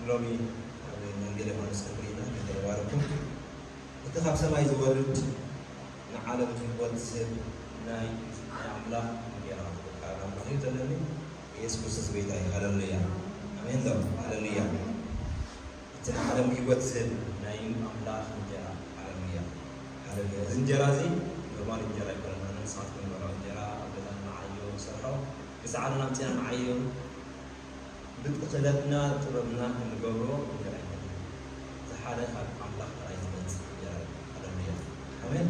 ሎሚ ኣብ ወንጌል ዮሃንስ ክንርኢ ኢና። ጌታ ይባርኩም። እቲ ካብ ሰማይ ዝወርድ ንዓለም ህይወት ዝህብ ናይ፣ ናይ ኣምላኽ እንጀራ፣ ቃል ኣምላኽ እዩ ዘለኒ። ኢየሱስ ክርስቶስ ጎይታ እዩ። ሃሌሉያ። ኣሜን ዶ? ሃሌሉያ። እቲ ንዓለም ህይወት ዝህብ ናይ ኣምላኽ እንጀራ። ሃሌሉያ። ሃሌሉያ። እዚ እንጀራ እዚ ኖርማል እንጀራ ኣይኮነን። ኣነ ንስኻትኩም ንበልዖ እንጀራ ኣብ ገዛና ንዓዮ ንሰርሖ። ብሰዓርና ኣምጺእና ንዓዮ ብክእለትና ጥበብና እንገብሮ ነገር ኣይኮነን። እዚ ሓደ ካብ ኣምላኽ ጥራይ ዝመጽእ እንጀራ እዩ። ሃሌሉያ። ኣሜን።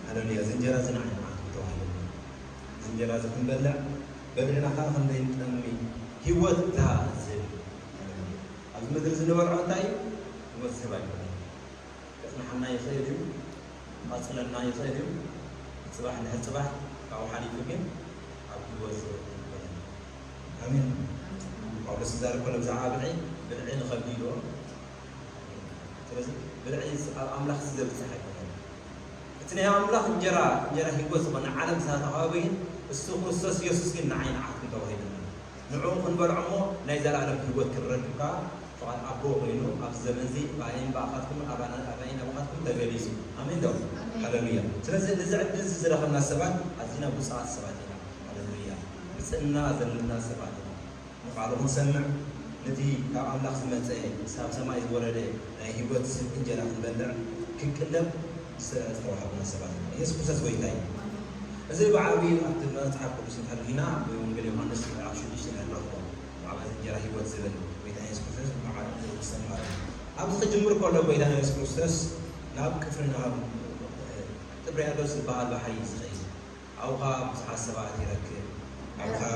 ሃሌሉያ። እዚ እንጀራ እዚ ንዓይ ንዓኹም ተዋሂቡና። እዚ እንጀራ እዚ ክንበልዕ፣ በሊዕና ከኣ ከም ዘይንጠሚ ህይወት ዝሃብ ዝህብ እዩ። ሃሌሉያ። ኣብዚ ምድሪ እዚ ንበልዖ እንታይ እዩ? ህይወት ዝህብ ኣይኮነን። ከጽንሓና ይኽእል እዩ። ክቐጽለና ይኽእል እዩ። ጽባሕ እንድሕር ጽባሕ ካብኡ ሓሊፉ ግን ኣብ ህይወት ዝቕጽል ይኾነና። ኣሜን። ጳውሎስ ዝዛረብ ከሎ ብዛዕባ ብልዒ፣ ብልዒ ንኸብዲ ኢልዎ። ስለዚ ብልዒ ኣብ ኣምላኽ ዘብጽሕ ኣይኮነን። እቲ ናይ ኣምላኽ እንጀራ፣ እንጀራ ህይወት ዝኾነ ዓለም ዝተኸበበ ግን እሱ ክርስቶስ ኢየሱስ ግን ንዓይ ንዓኹም ተዋሂቡና። ንዕኡ ክንበልዖ እሞ ናይ ዘለኣለም ህይወት ክንረክብ ከኣ ፍቓድ ኣቦ ኮይኑ ኣብዚ ዘመን እዚ ብኣይን ብኣኻትኩም ኣባና-፣ ኣባይን ኣባኻትኩም ተገሊጹ። ኣሜን ዶ? ኣሜን። ሃሌሉያ። ስለዚ ነዚ ዕድል እዚ ዝረኸብና ሰባት ኣዚና ብፁዓት ሰባት ኢና። ሃሌሉያ። ብጽእና ዘለና ሰባት ኢና። ንቃሉ ክንሰምዕ፣ ነቲ ካብ ኣምላኽ ዝመጸ፣ ካብ ሰማይ ዝወረደ ናይ ህይወት ዝህብ እንጀራ ክንበልዕ ክንቅለብ ዝተዋሃብና ሰባት ኢና። ኢየሱስ ክርስቶስ ጎይታ እዩ። እዚ ብዓቢ ኣብቲ መጽሓፍ ቅዱስ እንተሪኢና፣ ኣብ ወንጌል ዮሃንስ ምዕራፍ ሽዱሽተ ንረኽቦ። ብዛዕባ እዚ እንጀራ ህይወት ዝብል ጎይታ ኢየሱስ ክርስቶስ ብመዓልቲ ዘስተምሃረ። ኣብዚ ክጅምር ከሎ ጎይታ ኢየሱስ ክርስቶስ ናብ ቅፍርናሆም፣ ጥብርያዶስ ዝበሃል ባሕሪ እዩ ዝኸይድ። ኣብኡ ኸኣ ብዙሓት ሰባት ይረክብ። ኣብኡ ኸኣ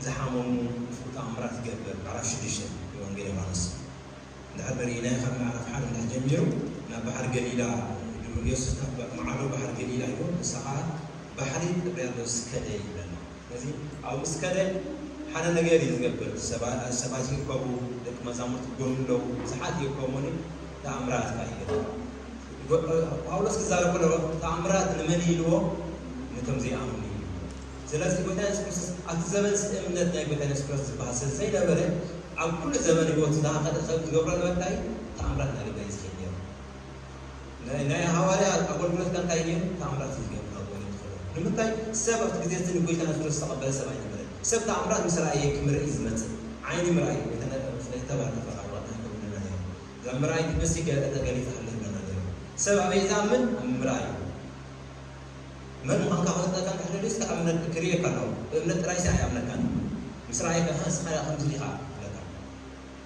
ዝሓመሙ ፍቱው ተኣምራት ይገብር። ምዕራፍ ሽዱሽተ ወንጌል ዮሃንስ እንድሕር ንርኢ፣ ናይ ካብ ምዕራፍ ሓደ እንድሕር ጀሚሩ ናብ ባሕሪ ገሊላ፣ ኢየሱስ ናብ ማዕዶ ባሕሪ ገሊላ እዩ። ንሳ ኸኣ ባሕሪ ጥብርያዶስ ከደ ይብለና። ስለዚ ኣብኡ ምስ ከደ ሓደ ነገር እዩ ዝገብር። ሰባ-፣ ሰባት ይእከቡ፣ ደቂ መዛሙርቲ ጎኑ ኣለዉ፣ ብዙሓት ይእከቡኒ፣ ተኣምራት ከኣ ይገብር። ጳውሎስ ክዛረብ ከሎ ተኣምራት ንመን ኢልዎ? ነቶም ዘይኣምኑ እዩ። ስለዚ ጎይታ የሱስ ክርስቶስ ኣብቲ ዘመንስ እምነት ናይ ጎይታ የሱስ ክርስቶስ ዝበሃል ስለ ዘይነበረ፣ ኣብ ኩሉ ዘመን ህይወቱ ዝሃኸለ ሰብ ዝገብሮ ነበረ እንታይ? ተኣምራት እናገበረ እዩ ዝኸይድ ነይሩ። ናይ፣ ናይ ሃዋርያ ኣገልግሎት ከ እንታይ ነይሩ? ተኣምራት እዩ ዝገብር ኣብ ጎይታ ዝኸዶ። ንምንታይ? ሰብ ኣብቲ ግዜ እቲ ንጎይታ የሱስ ክርስቶስ ዝተቐበለ ሰብ ኣይነበረን። ሰብ ተኣምራት ምስ ረኣየ ክምርእ እዩ ዝመጽእ። ዓይኒ ምርኣይ፣ ጎይታ ናይ፣ ናይ ተባረከ ፈቃድ ዋና ይከብለና ነይሩ። እዛ ምርኣይ ትመስል ገ-፣ ተገሊጻ ኣሎ ይብለና ነይሩ። ሰብ ኣበይ ዝኣምን? ኣብ ምርኣይ። መን ምዃንካ ክፈልጠካ እንድሕር ደልዩ፣ እስካ ካብ እምነት ክርእየካ ኣለዎ። ብእምነት ጥራይሲ ኣይኣምነካን። ምስ ረኣየካ ከ እስኻ ከምዚ ዲኻ ይብለካ።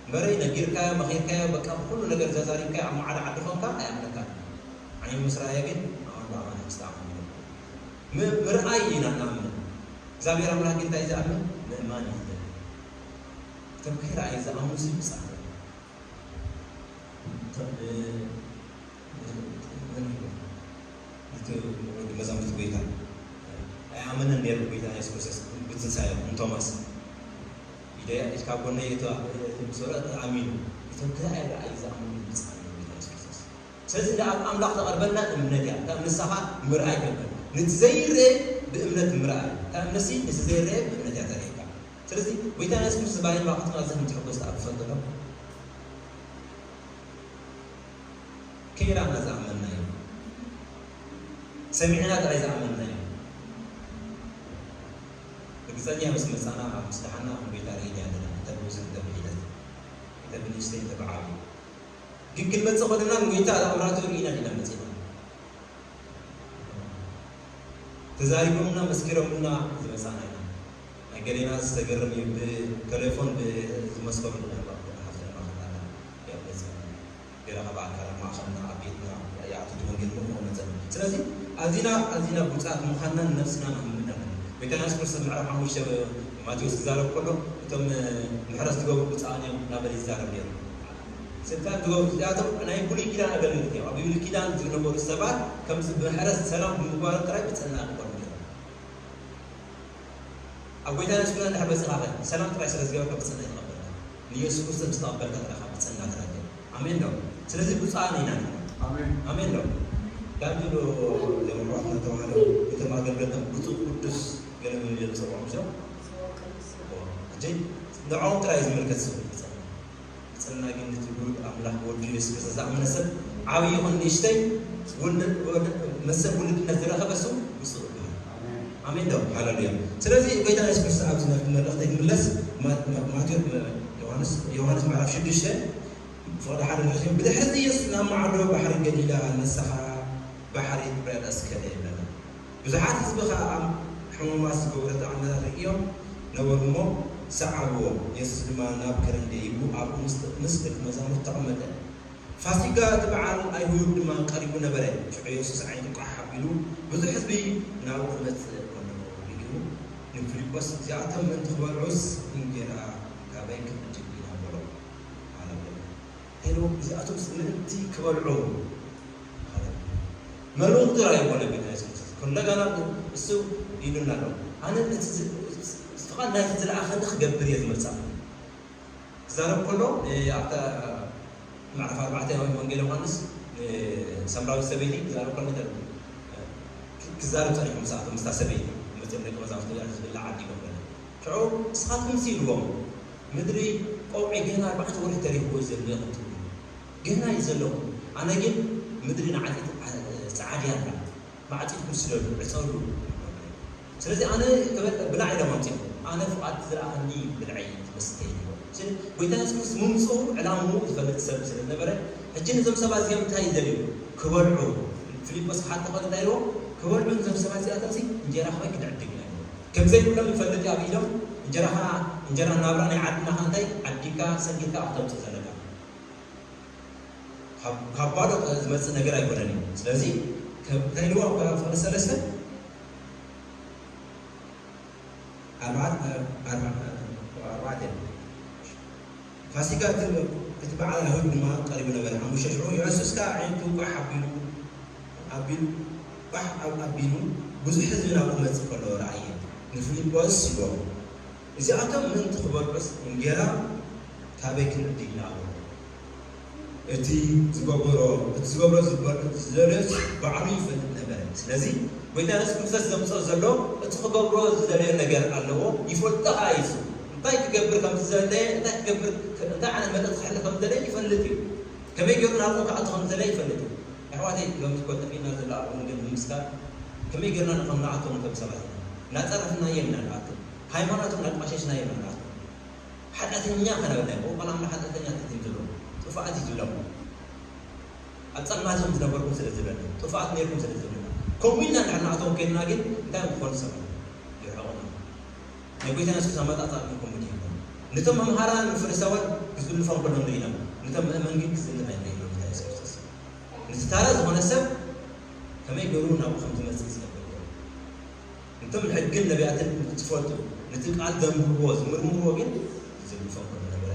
እምበረይ ነጊርካዮ፣ መኺርካዮ፣ በቃ ብኩሉ ነገር ዘዛሪብካዮ፣ ኣብ መዓዳ ዓዲ ኾንካ ኣይኣምነካን። ዓይኑ ምስ ረኣየ ግን ኣማን ብኣማን እዩ ዝተኣማመን። ም-፣ ምርኣይ ኢና ንኣምን። እግዚኣብሔር ኣምላክ ግን እንታይ እዩ ዝኣምን? ምእማን እዩ ዝደሊ። እቶም ከይረኣዩ ዝኣምኑሲ ብፁዓት እዮም። እቶም ብ-፣ ብ-፣ መን እዩ? እቲ ወዲ መዛሙርቲ ጎይታ ኣይኣመነን ነይሩ፣ ጎይታ የሱስ ክርስቶስ ብትንሳኤ ንቶማስ። ኢደያ ኢድካ ጎነይ እቶ ምስ በሎ ኣሚኑ። እቶም ከይረኣዩ ዝኣምኑ ብፁዓት እዮም፣ ጎይታ የሱስ ክርስቶስ። ስለዚ ደኣ ኣብ ኣምላኽ ተቐርበልና እምነት እያ። እታ ንሳኻ ምርኣይ ከበል። ነቲ ዘይረአ ብእምነት ምርኣይ። እታ እምነትሲ ነቲ ዘይረአ ብእምነት እያ ተርእየካ። ስለዚ ጎይታ የሱስ ክርስቶስ ብኣይን ብኣፍንጫና ዘህም ትሕጎስ ደኣ ትፈልጡ ዶ? ከይራና ዝኣመንናዮ። ሰሚዕና ጥራይ ዝኣመንናዮ። ርግጸኛ ምስ መጻና፣ ምስ ደሓና፣ ንጎይታ ርኢና ኣለና። እተን ብዙሕ እተን ብሒደት፣ እተን ብንእሽተይ፣ እተን ብዓቢ። ግን ክንመጽእ ከለና ንጎይታ ተኣምራቱ ርኢና ዲና መጺእና? ተዛሪቦምና፣ መስኪሮምልና ዝመጻና ኢና። ናይ ገሌና ዝተገርም እዩ፣ ብቴሌፎን ብ-፣ ዝመስከሩልና ኣለዉ። ሓፍትና ማእከልና እያ መጺእና። ገለ ካብ ኣካላት ማእከልና ኣብ ቤትና ይኣቱ፣ እቲ ወንጌል ምእመኑ መጸና። ስለዚ ኣዚና፣ ኣዚና ብሉጻት ምዃንና ንነብስና ነኣምን ኣለና። ጎይታ የሱስ ክርስቶስ ምዕራፍ ሓሙሽተ ማቴዎስ ክዛረብ ከሎ፣ እቶም ምሕረት ዝገብሩ ብፁዓን እዮም እናበለ ይዛረብ ነይሩ። ስልጣን ዝገብሩ እዚኣቶም ናይ ብሉይ ኪዳን ኣገልገልቲ እዮም። ኣብ ብሉይ ኪዳን ዝነበሩ ሰባት ከምዚ ብምሕረት ሰላም ብምግባሮም ጥራይ ብጽዕና ክኾኑ ነይሮም። ኣብ ጎይታ የሱስ ክርስቶስ እንድሕር መጺእኻ ኸ ሰላም ጥራይ ስለ ዝገበርካ ብጽዕና ይተቐበልካ። ንየሱስ ክርስቶስ ምስ ተቐበልካ ጥራይ ኢኻ ብጽዕና ትረክብ። ኣሜን ዶ? ስለዚ ብፁዓን ኢና ንሕና። ኣሜን። ኣሜን ዶ? ዳንዱ ዶ እዞም ኣሕዋትና ተባህሎም እቶም ኣገልገልቶም ብፁዕ ቅዱስ ገለ መለ ዝጸውዖም እዮም። ሕጂ ንዕኦም ጥራይ እዩ ዝምልከት። ስለ ዝጸና ግን እቲ ውሉድ ኣምላኽ ወዱ የሱስ ክርስቶስ ዝኣመነ ሰብ፣ ዓብዪ ይኹን ንእሽተይ፣ ውልድ-፣ ወደ-፣ መሰል ውልድነት ዝረኸበ ስሙ ብፁዕ ይበሃል። ኣሜን ዶ? ሃሌሉያ። ስለዚ ጎይታ የሱስ ክርስቶስ ኣብዚ ናብቲ መልእኽተይ ክምለስ፣ ማ-፣ ማ-፣ ማቴዎስ፣ ዮሃንስ፣ ዮሃንስ ምዕራፍ ሽዱሽተ ፍቕዲ ሓደ ንሕዝዮም። ብድሕሪ እዚ የሱስ ናብ ማዕዶ ባሕሪ ገሊላ፣ ንሳ ኸኣ ባሕሪ ጢብርያዳስ ከደ ይብለና። ብዙሓት ህዝቢ ኸኣ ሕሙማት ዝገብሮ ተኣምራት ርእዮም ነበሩ እሞ ሰዓብዎ። የሱስ ድማ ናብ ከረን ደይቡ ኣብኡ ምስ፣ ምስ ደቂ መዛሙርቱ ተቐመጠ። ፋሲጋ እቲ በዓል ኣይሁድ ድማ ቀሪቡ ነበረ። ሽዑ የሱስ ዓይኑ ቋሕ ኣቢሉ ብዙሕ ህዝቢ ናብኡ ክመጽእ ከሎ ርእዩ ንፊልጶስ፣ "እዚኣቶም ምእንቲ ክበልዑስ እንጌራ ካበይ ክንዕድግ ኢና?" በሎ። ሃሌሉያ። እንታይ ኢልዎ? "እዚኣቶምስ ምእንቲ ክበልዑ?" ሃሌሉያ። መልእኽቱ ራእይ ኮነ ጎይታ የሱስ ክርስቶስ። ከእንደገና እሱ ኢሉና ኣሎ። "ኣነ እቲ ዝ-፣ ፍቓድ ናይቲ ዝለኣኸኒ ክገብር እየ ዝመጽእ." ክዛረብ ከሎ፣ እ፣ ኣብታ ምዕራፍ ኣርባዕተ ወንጌል ዮሃንስ፣ እ፣ ሰምራዊት ሰበይቲ ክዛረብ ከሎ እንታይ ኢሉ? እ፣ ክዛረብ ጸኒሑ ምስ ኣቶም፣ ምስታ ሰበይቲ፣ መጺኦም ደቂ መዛሙርቱ ዝብላዕ ዓዲጎም ገለ። ሽዑ ንስኻትኩምሲ ኢልዎም፣ ምድሪ ቀውዒ ገና ኣርባዕተ ወርሒ ተሪኽዎ እዩ ዘሎ ኢኹም ትብሉ። ገና እዩ ዘለኹም። ኣነ ግን ምድሪ ንዓይ ጸዓድያ ኣላ። ማዕጺድኩም ስደዱ፣ ዕጸሉ። ስለዚ ኣነ ክበል-፣ ብላዕ ኢሎም ኣምጺኦም። ኣነ ፍቓድ ዝለኣኸኒ ብልዐይ ትመስል ኢልዎ። ስለዚ ጎይታ የሱስ ክርስቶስ ምምጽኡ ዕላምኡ ዝፈልጥ ሰብ ስለ ዝነበረ፣ ሕጂ ነዞም ሰባት እዚኦም እንታይ እዩ ደልዩ? ክበልዑ። ፊልጶስ ክሓቶ ከሎ እንታይ ኢልዎ? ክበልዑ ነዞም ሰባት እዚኣቶምሲ እንጀራ ከመይ ክንዕድግ ኢና ኢልዎ። ከም ዘይብሎም ይፈልጥ እዩ ኣብ ኢዶም። እንጀራ ኸኣ፣ እንጀራ ናብራ ናይ ዓድና ኸኣ እንታይ ዓዲግካ ሰንኪትካ ኣብ ተምጽእ ዘለካ። ካብ፣ ካብ ባዶ ዝመጽእ ነገር ኣይኮነን እዩ። ስለዚ ከ-፣ እንታይ ኢልዎ ኣብ ፍቕዲ ሰለስተ? ኣርባዕተ፣ ኣርባዕተ፣ ኣርባዕተ። ፋሲጋ እቲ፣ እቲ በዓል ኣይሁድ ድማ ቀሪቡ ነበረ። ሓሙሽተ ሽዑ የሱስ ከኣ ኣዒንቱ ቋሕ ኣቢሉ፣ ኣቢሉ፣ ቋሕ ኣብ-፣ ኣቢሉ ብዙሕ ህዝቢ ናብኡ ክመጽእ ከሎ ረኣየ። ንፊልጶስ ኢልዎ፣ "እዚኣቶም ምእንቲ ክበልዑስ እንጌራ ካበይ ክንዕድግ ኢና?" በሎ። እቲ ዝገብሮ፣ እቲ ዝገብሮ ዝበ-፣ ዝደለዮስ ባዕሉ ይፈልጥ ነበረ። ስለዚ ጎይታ የሱስ ክርስቶስ ዘምጽኦ ዘሎ እቲ ክገብሮ ዝደለዮ ነገር ኣለዎ፣ ይፈልጦ ኸኣ እዩ። እንታይ ክገብር ከም ዝደለየ፣ እንታይ ክገብር፣ እንታይ ዓይነት መልእኽቲ ክሕልፍ ከም ዝደለየ ይፈልጥ እዩ። ከመይ ገይሩ ናብኡ ክኣቱ ከም ዝደለየ ይፈልጥ እዩ። ኣሕዋተይ፣ ሎሚ እኮ ጠፊእና ዘሎ ኣብ ወንጌል ምምስካር፣ ከመይ ጌርና ንኸም ንኣቶም ከም ሰባት ኢና። እናጸረፍናዮ ኢና ንኣቶም። ሃይማኖቶም እናቋሸሽናዮ ኢና ንኣቶም። ሓጢኣተኛ ከነበልና እዩ። ቆልዓ ሓጢኣተኛ እዩ ዝብሎም። ጥፉኣት እዩ ዝብሎም። ኣብ ጸልማት እዮም ዝነበርኩም ስለ ዝብለና፣ ጥፉኣት ነይርኩም ስለ ዝብለና። ከምኡ ኢልና እንድሕር ንኣቶም ከይድና ግን እንታይ እዮም ክኾኑ ሰባት? ይርሕቑና። ናይ ጎይታ የሱስ ኣመጣጥኣ ግን ከምኡ ድዩ? ነቶም መምሃራን ንፈሪሳውያን ክዝልፎም ከሎ ንርኢ ኢና። ነቶም ምእመን ግን ክዝልፍ ኣይንርኢ ኢና ጎይታ የሱስ ክርስቶስ። ነቲ ታራ ዝኾነ ሰብ ከመይ ገይሩ ናብኡ ከም ዝመጽእ ዝገብር እዩ። ነቶም ሕግን ነቢያትን ዝፈልጡ፣ ነቲ ቃል ዘንብብዎ፣ ዝምርምርዎ ግን ዝዝልፎም ከሎ ነበረ።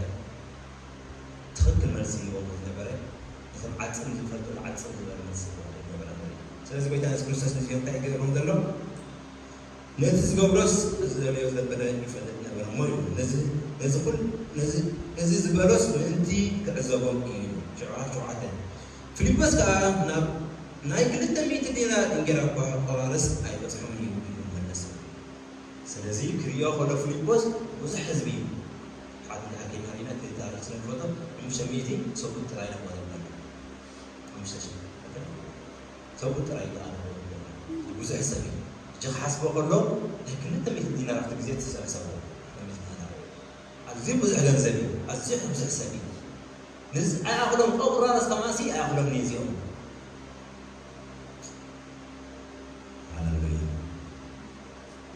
ትኽክል መልሲ ይህቦም ዝነበረ፣ ነቶም ዓጽም ዝፈልጡ ንዓጽም ዝበለ መልሲ ይህቦም ዝነበረ ማለት እዩ። ስለዚ ጎይታ የሱስ ክርስቶስ ነዚኦም እንታይ ይገብሮም ዘሎ? ነቲ ዝገብሮስ ዝደለዮ ዘበለ ይፈልጥ ነበረ እሞ እዩ። ነዚ፣ ነዚ ኩል-፣ ነዚ፣ ነዚ ዝበሎስ ምእንቲ ክዕዘቦም እዩ። ሽዑ ሸውዓተ። ፊልጶስ ከኣ ናብ ናይ ክልተ ሚእቲ ዲናር እንጌራ እኳ ቆራርስ ኣይበጽሖምን እዩ ኢሉ መለሰ። ስለዚ ክርእዮ ከሎ ፊልጶስ ብዙሕ ህዝቢ እዩ። ሓደ እንድሕር ጌና ሪና እቲ ታሪኽ ስለ ንፈልጦ ሓሙሽተ ሚእቲ ሰብኡት ጥራይ ነበር ነበር። ሓሙሽተ ሽሕ ሰብኡት ጥራይ ይከኣል ነበር። ብዙሕ ሰብ እዩ። ሕጂ ክሓስቦ ከሎ ናይ ክልተ ሚእቲ ዲናር ኣብቲ ግዜ ትስዕር ሰብ ክልተ ሚእቲ ዲናር። ኣዝዩ ብዙሕ ገንዘብ እዩ። ኣዝዩ ብዙሕ ሰብ እዩ። ንዝ-፣ ኣይኣኽሎም፣ ቆቁራረስ ከማሲ ኣይኣኽሎም ነዚኦም። ሃሌሉያ።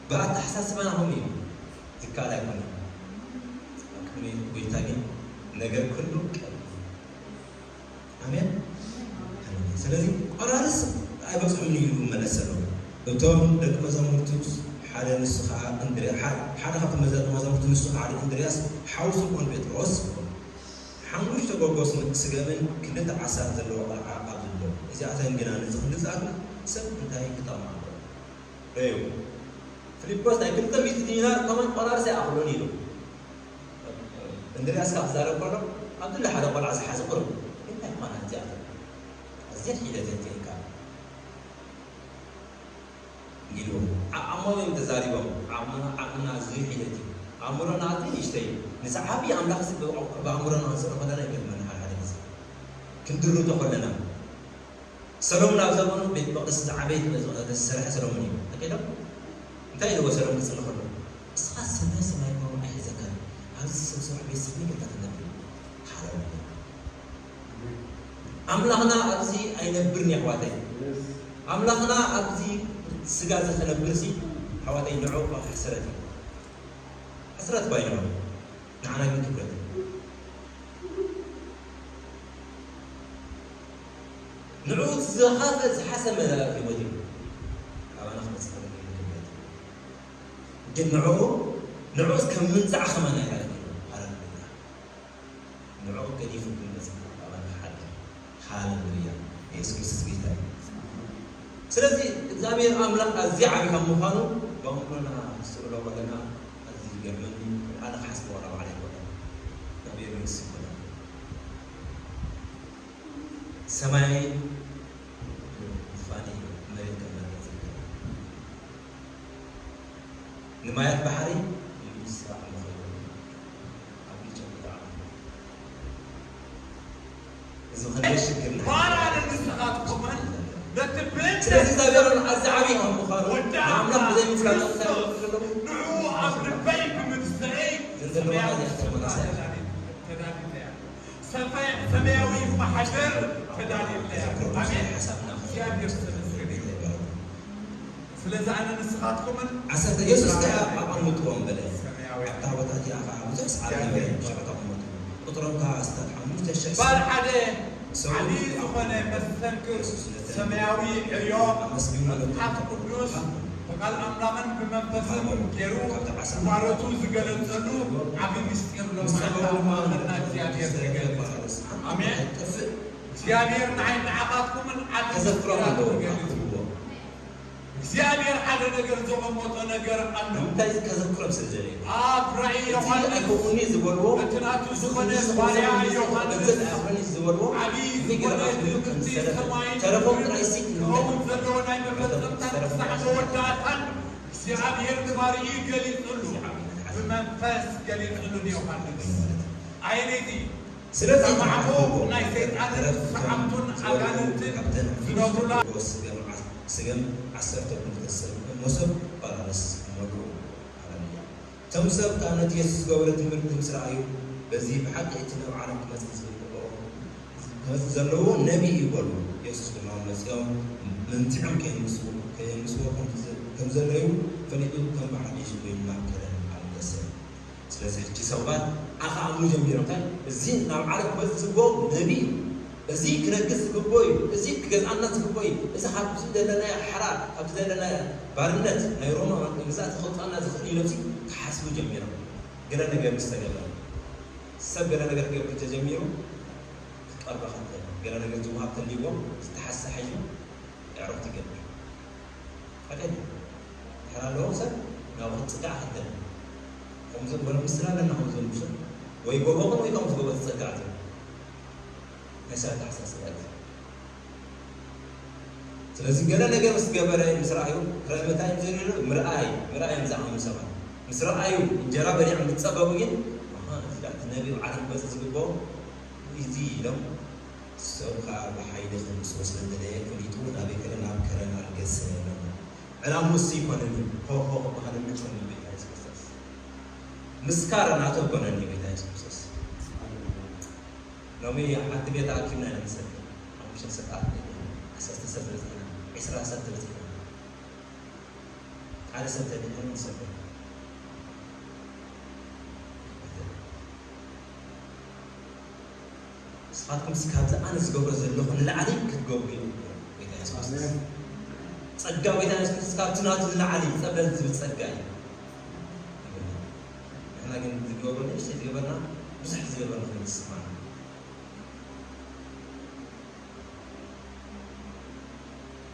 ብኣተሓሳስባና ከምኡ እዩ። ዝከኣል ኣይኮነን። ኣብ ቅድሚ ጎይታ ግን ነገር ኩሉ ቀሊል እዩ። ኣሜን። ስለዚ ቆራርስ ኣይበጽሑን እዩ ይመለሰሎም። እቶም ደቂ መዛሙርቱ ሓደ ንሱ ኸኣ እንድርያ-፣ ሓ-፣ ሓደ ካብቶም መዛ-፣ መዛሙርቱ ንሱ ኸኣ ሓደ እንድርያስ ሓው ስምዖን ጴጥሮስ፣ ሓሙሽተ ጎጎስ ስገምን ክልተ ዓሳን ዘለዎ ቆልዓ ኣብዚ ኣሎ። እዚኣተን ግና ነዚ ክንዲ ዝኣክል ሰብ እንታይ ክጠቕማ ኣለዎ? ረዩ። ፊልጶስ ናይ ክልተ ሚእቲ ዲናር ከማን ቆራርስ ኣይኣኽሎን ኢሉ። እንድርያስ ካብ ዝዛረብ ከሎ፣ ኣብቲ ሓደ ቆልዓ ዝሓዘ ቁሩብ እንታይ ምዃና እዚኣተን? ኣዝየን ሒደተን እየን ከኣ ኢሉ። ዓቕሞም እዮም ተዛሪቦም። ዓቕምና፣ ዓቕምና ኣዝዩ ሒደት እዩ። ኣእምሮና ኣዝዩ ንእሽተይ እዩ። ንዝዓብይ ኣምላኽ እዚ ብኣእምሮና ክንስእሎ ከለና ይገርመና። ሓደ ሓደ ግዜ ክንድርቶ ከለና ሰሎሞን ኣብ ዘመኑ ቤት መቕደስ ዝዓበየት ቤት መቕደስ ዝሰርሐ ሰሎሞን እዩ። ተቀይዶ እንታይ ኢልዎ ሰሎሞን ክጽሊ ከሎ? "እስኻ ሰማይ ሰማይ እኳ ኣይሕዘካን፣ ኣብዚ ሰብ ስራሕ ቤት ስራሕ ጌርካ ትነብር?" ሃሌሉያ። ኣምላኽና ኣብዚ ኣይነብርን እዩ ኣሕዋተይ። ኣምላኽና ኣብዚ ስጋ እዚ ክነብር ሲ ኣሕዋተይ ንዑ እኳ ሕሰረት እዩ። ሕስረት ባይ ንዑ ንዓና ግን ክብረት እዩ። ንዑ ዝኸፈ ዝሓሰመ ህይወት እዩ። ኣባና ክመጽእ ከሎ ግን ክብረት እዩ። ግን ንዑ ንዑ ከም ምንጻዕ ከማን ኣይረኣየን። ሃሌሉያ። ንዕኡ ገዲፉ ክመጽእ ኣባና ክሓድር። ሃሌሉያ። የሱስ ክርስቶስ ጌታ እዩ። ስለዚ እግዚኣብሔር ኣምላኽ ኣዝዩ ዓቢ ካብ ምዃኑ ብኣእምሮና ክስእሎ ከለና ኣዝዩ ይገርመኒ። ኣነ ክሓስቦ ዋላ ባዕለይ ኣይኮነን። እግዚኣብሔር ይመስገን። ሰማይ ዝፋን እዩ፣ መሬት ከም መሬት ዝርከብ። ንማያት ባሕሪ ይምስራቕ ንኽእል ኣብ ኢትዮጵያ። እዚ ኸንደይ ሽግርና። ባርያ ንስኻትኩምን ነቲ ብእምነት ስለዚ እግዚኣብሔር ኣዝዩ ዓብዪ ከም ምዃኑ ወዲ ንኣምላኽ ኣምላኽ ብዘይምፍላጥ ክርስቶስ እንታይ ንዕኡ ኣብ ልበይ ብምድፍኤይ ዘንዘልዋ ሰማያዊ ኣዝያ ስፍራ ተመላሳይ። ተዳሊለ እያ። ሰማይ-፣ ሰማያዊ ማሕደር ተዳሊለ እያ። ኣሜን። ሓሳብና እግዚኣብሔር ዝተመስገነ ይሁን። ስለዚ ኣነ ንስኻትኩምን ዓሰርተ የሱስ ከኣ ኣቐምጥዎም በለ። ሰማያውያን ኣብታ ቦታ እቲኣ ኸኣ ብዙሕ ሰዓብ ነበረ፣ እግዚኣብሔር ሽዑ ተቐመጡ። ቁጽሮም ከኣ ኣስታት ሓሙሽተ ሽሕ ባል ሓደ ሰው ዓብዪ ዝኾነ መስተንክር የሱስ ነተን ሰማያዊ ዕዮ ኣመስግኑ፣ መጽሓፍ ቅዱስ ብቓል ኣምላኽን ብመንፈስን ገይሩ ካብቲ ዓሳ ባሮቱ ዝገለጸሉ ዓቢ ምስጢር ኣሎ። ምስ ጸለዉ ድማ ማእኸልና እግዚኣብሔር ዝገልጽ። ኣሜን። ኣይጠፍእ። እግዚኣብሔር ንዓይ ንዓኻትኩምን ዓቢ ከዘክሮም ምስጢራት ኣለዎ። ክገልጽ። እግዚኣብሔር ሓደ ነገር ዘቐመጦ ነገር ኣሎ። እንታይ ከዘክሮም ስለ ዘድልየ? ኣብ ራእይ እቲ ዮሃንስ ኣይከውንኒ ዝበልዎ፣ እቲ ናቱ ዝኾነ እዚ ባርያ ዝኾነ ዮሃንስ ገንዘብ ኣይኮነኒ ዝበልዎ፣ ዓብዪ ዝኾነ ዝገርም ኣኽሊል ትምህርቲ ከምዝሰለበ፣ ሰማይን ተረፎም ምድርን ጥራይሲ ክኸውን ዘለዎ ናይ መፈጸምታን ተረፎም ንስሓ መወዳእታን እግዚኣብሔር ንባርዩ ገሊጹሉ፣ ብመንፈስ ገሊጹሉ ንዮሃንስ። ኣየነይቲ? ስለዚ ማዕበል ናይ ሰይጣንን ሰዓብቱን ኣጋንንትን ዝነብሩላ። ስገም ዓስ-፣ ስገም ዓሰርተ ክልተ ሰብ መሶብ ባላንስ ይመልኡ። ሃሌሉያ። እቶም ሰብ ከኣ ነቲ የሱስ ዝገበሮ ትምህርቲ ምስ ረኣዩ፣ በዚ ብሓቂ እቲ ናብ ዓለም ክመጽእ ዝግብኦ ክመጽእ ዘለዎ ነቢ እዩ በሉ። የሱስ ድማ መጺኦም መምቲዖም ከየንስዎ፣ ከየንስዎ ከም ዘ-፣ ከም ዘለዩ ፈሊጡ ከም ብሓድሽ ኮይኑ ናብ ከረን ኣልገሰ። ስለዚ ሕጂ ሰባት ኣኸኣምኑ ጀሚሮም። እንታይ? እዚ ናብ ዓለም ክመጽእ ዝግብኦ ነቢ እዩ። እዚ ክነግስ ዝግብኦ እዩ። እዚ ክገዝኣና ዝግብኦ እዩ። እዚ ካብዚ ዘለናዮ ሓራ፣ ካብዚ ዘለናዮ ባርነት ናይ ሮማ መግዛእቲ ከውጽኣና ዝኽእል እዩ ኢሎም ክሓስቡ ጀሚሮም። ገለ ነገር ምስ ተገብረ፣ ሰብ ገለ ነገር ክገብር ተጀሚሩ ክትቀርበ ከትል፣ ገለ ነገር ዝወሃብ ተልይዎ ዝተሓሰ ሓይሉ የዕሩኽቲ ይገብር። ሓቀኛ ድሕር ኣለዎም ሰብ ናብኡ ክትጽጋዕ ከትል። ከምዚ በሎ ምስላ ኣለና፣ ከምዚ በሎ ምስላ። ወይ ጎቦኹም ወይ ከምዚ ጎቦ ትጸጋዕ ትብል። ናይ ሰብ ኣተሓሳስባ እዩ። ስለዚ ገለ ነገር ምስ ገበረ፣ ምስ ረኣዩ፣ ረመታይ ዘድልዮ ምርኣይ፣ ምርኣይ ንዝኣምኑ ሰባት። ምስ ረኣዩ፣ እንጀራ በሊዖም ምስ ጸገቡ ግን፣ ኣሃ፣ እዚ ደኣ እቲ ነቢ ኣብ ዓለም ክመጽእ ዝግብኦ እዚ ኢሎም፣ ሰብ ከኣ ብሓይሊ ክምስዎ ስለ ዝደለየ፣ ፈሊጡ ናበይ ከደ? ናብ ከረን ኣልገሰ። ዕላምኡ እሱ ይኮነኒ፣ ሆ፣ ሆ፣ ክበሃል ምንጭ ኮይኑ ቤት የሱስ ክርስቶስ። ምስካር ናቱ ኣይኮነኒ ቤት የሱስ ክርስቶስ። ሎሚ ሓንቲ ቤት ኣኪብና ኢና ንሰብክ። ሓሙሽተ ሰብ ኣኪብና፣ ዓሰርተ ሰብ በጺሕና፣ ዕስራ ሰብ ተበጺሕና። ሓደ ሰብ ተድሕን ንሰብክ። ንስኻትኩም እስኪ ካብዚ ኣነ ዝገብሮ ዘለኹ ንላዕሊ ክትገብሩ እዩ። ጎይታ የሱስ ክርስቶስ። ኣሜን። ጸጋ ጎይታ የሱስ ክርስቶስ ካብቲ ናቱ ንላዕሊ ጸበል ዝብል ጸጋ እዩ። ንሕና ግን ዝገብሮ ንእሽተይ ዝገበርና ብዙሕ ዝገበርና ኮይኑ ዝስማዕና።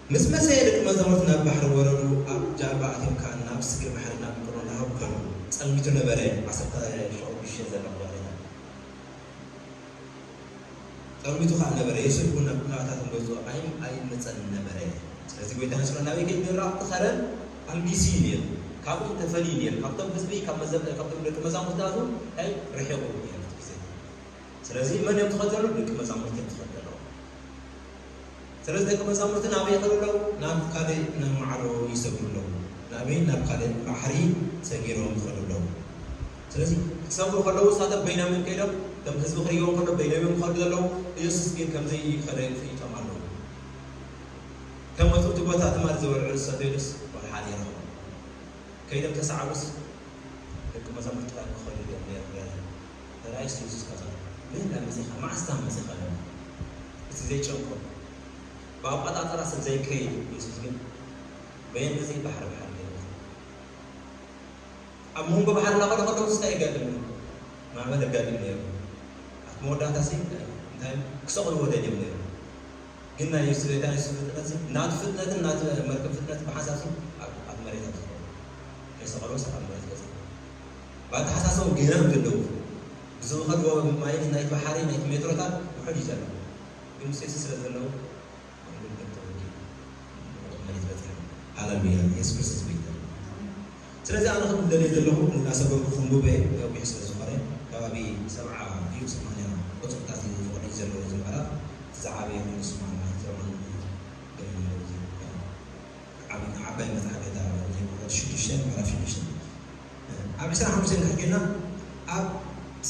ምስ መሰየ ደቂ መዛሙርቱ ናብ ባሕሪ ወረዱ፣ ኣብ ጃልባ ኣትዮም ከኣ ናብ ስግር ባሕሪ ናብ ቅፍርናሆም ከዱ። ጸልሚቱ ነበረ። ዓሰርተ ሸውዓተ ዘለኹ ባሕሪ። ጸልሚቱ ከኣ ነበረ። የሱስ እውን ናብ ኩነታቶም ገጹ ኣይ-፣ ኣይመጸን ነበረ። ስለዚ ጎይታ ንስለ ናበይ ከይዱ ነይሩ? ኣብቲ ከረን ኣልጊሱ እዩ ነይሩ። ካብኦም ተፈልዩ ነይሩ። ካብቶም ህዝቢ፣ ካብ መዘ-፣ ካብቶም ደቂ መዛሙርቲ ናቱ እንታይ ርሒቑ ነይሩ እቲ ግዜ። ስለዚ መን እዮም ዝኸዱ ዘለዉ? ደቂ መዛሙርቲ እዮም ዝኸዱ ዘለዉ። ስለዚ ደቂ መዛሙርቲ ናበይ ይኸዱ ኣለዉ? ናብ ካልእ፣ ናብ ማዕዶ ይሰግሩ ኣለዉ። ናበይ? ናብ ካልእ ባሕሪ ሰጊሮም ይኸዱ ኣለዉ። ስለዚ ክሰግሩ ከለዉ ንሳቶም በይኖም እዮም ከይዶም፣ እቶም ህዝቢ ክርእይዎም ከሎ በይኖም እዮም ዝኸዱ ዘለዉ። ኢየሱስ ግን ከምዘይከደ ፍሊጦም ኣለዉ። ከም መጡ እቲ ቦታ ትማሊ ዝበልዑ ዝሰተዩሉስ ዋላ ሓደ የረኸቡ። ከይዶም ተሰዓቡስ ደቂ መዛሙርቲ ጥራይ ክኸዱ እዮም ነይሮም። ተራእዩስ የሱስ ከዛ፣ "መን እንዳ መጺኻ? መዓስ እንዳ መጺኻ?" ኢሎም። እቲ ዘይጨንቆም፣ ብኣቆጻጽራ ሰብ ዘይከይድ የሱስ ግን በየን ግዜ ባሕሪ ባሕሪ ገይሩ። ኣብ መንጎ ባሕሪ እናኸዱ ከለዉ እንታይ የጋጥም? ማዕበል የጋጥም ነይሩ። ኣብቲ መወዳእታሲ እንታይ ክሰቕልዎ ደልዮም ነይሮም። ግን ናይ የሱስ፣ ናይ የሱስ ፍጥነትሲ፣ ናቱ ፍጥነትን ናቱ መርከብ ፍጥነት ብሓንሳብ ኣብ፣ ኣብ መሬት ኣብ ዝኸውን ከይሰቐልዎስ ኣብ መሬት በጺሑ። ብኣተሓሳስቦም ገና እዮም ዘለዉ። ብዝኸድዎ ማይል ናይቲ ባሕሪ፣ ናይቲ ሜትሮታት ውሑድ እዩ ዘሎ። ግን ምስ የሱስ ስለ ዘለዉ፣ መሬት በጺሖም። ሃሌሉያ፣ የሱስ ክርስቶስ ጎይታ እዩ። ስለዚ ኣነ ክብል ደልየ ዘለኹ፣ እናሰገርኩ ክንብቦ እየ፣ ነዊሕ ስለ ዝኾነ፣ ከባቢ ሰብዓ ድዩ ሰማንያ ቁጽርታት እዩ ዝኾነ እዩ ዘለዎ እዚ ምዕራፍ። እቲ ዝዓበየ ኮይኑ ስምዓና፣ እዚ ሮማን ገለ ማለት እዩ። ዓብ-፣ ዓባይ መጽሓፍ እያ፣ እታ ቁጽሪ ሽዱሽተ፣ ምዕራፍ ሽዱሽተ። ኣብ ዕስራን ሓሙሽተን እንድሕር ጌርና፣ ኣብ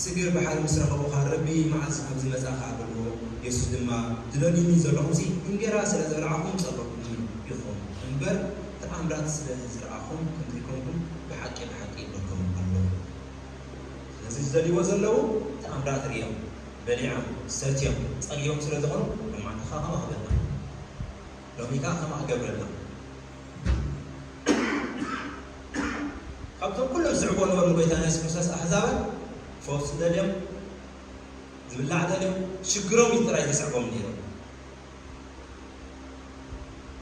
ስግር ባሕሪ ምስ ረኸቦ ኸኣ፣ "ረቢ፣ መዓስ ኣብዚ መጻእኻ?" በልዎ። የሱስ ድማ፣ "ትደልዩኒ ዘለኹምሲ፣ እንጌራ ስለ ዝበላዕኹም ጸበኹኒ ኢኹም እምበር፣ ተኣምራት ስለ ዝረኣኹም ከም ዘይኮንኩም ብሓቂ፣ ብሓቂ እብለኩም ኣለኹ።" ስለዚ ዝደልይዎ ዘለዉ ተኣምራት ርእዮም፣ በሊዖም፣ ሰትዮም፣ ጸግዮም ስለ ዝኾኑ፣ ሎማዕንቲ ኸኣ ከማኡ ክህበና። ሎሚ ከኣ ከማኡ ክገብረልና። ካብቶም ኩሎም ዝስዕብዎ ነበሩ ንጎይታና የሱስ ክርስቶስ ኣሕዛባት ፈውሲ ደልዮም፣ ዝብላዕ ደልዮም፣ ሽግሮም እዩ ጥራይ ዘስዕቦም ነይሩ።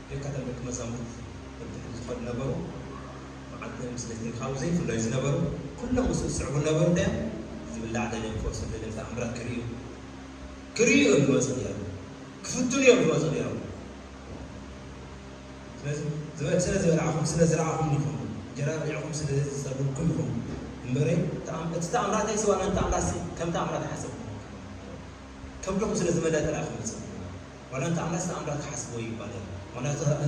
ደካተም ደቂ መዛሙርት በብድሕሪ ዝኸዱ ነበሩ። መዓልቲ ምስ ለይቲ ካብኡ ዘይፍለዩ ዝነበሩ፣ ኩሎም ምስኡ ዝስዕቡ ነበሩ። እንታይ እዮም? ዝብላዕ ደልዮም፣ ፈውሲ ደልዮም፣ ተኣምራት ክርእዩ፣ ክርእዩ እዮም ዝመጹ ነይሮም። ክፍትኑ እዮም ዝመጹ ነይሮም። ስለዚ፣ ዝበ-፣ ስለ ዝበላዕኹም፣ ስለ ዝረኣኹም ኢኹም፣ እንጀራ በሊዕኹም ስለ ዝጸገብኩም ኢኹም እምበረይ፣ ተኣም-፣ እቲ ተኣምራተይሲ ዋላ ንተኣምራትሲ ከም ተኣምራት ኣይሓሰብኩሞ። ከብድኹም ስለ ዝመልአ ጥራይ ኢኹም ትጽበዩ። ዋላ ንተኣምራት ተኣምራት ክሓስብዎ ይባል እዩ። ዋላ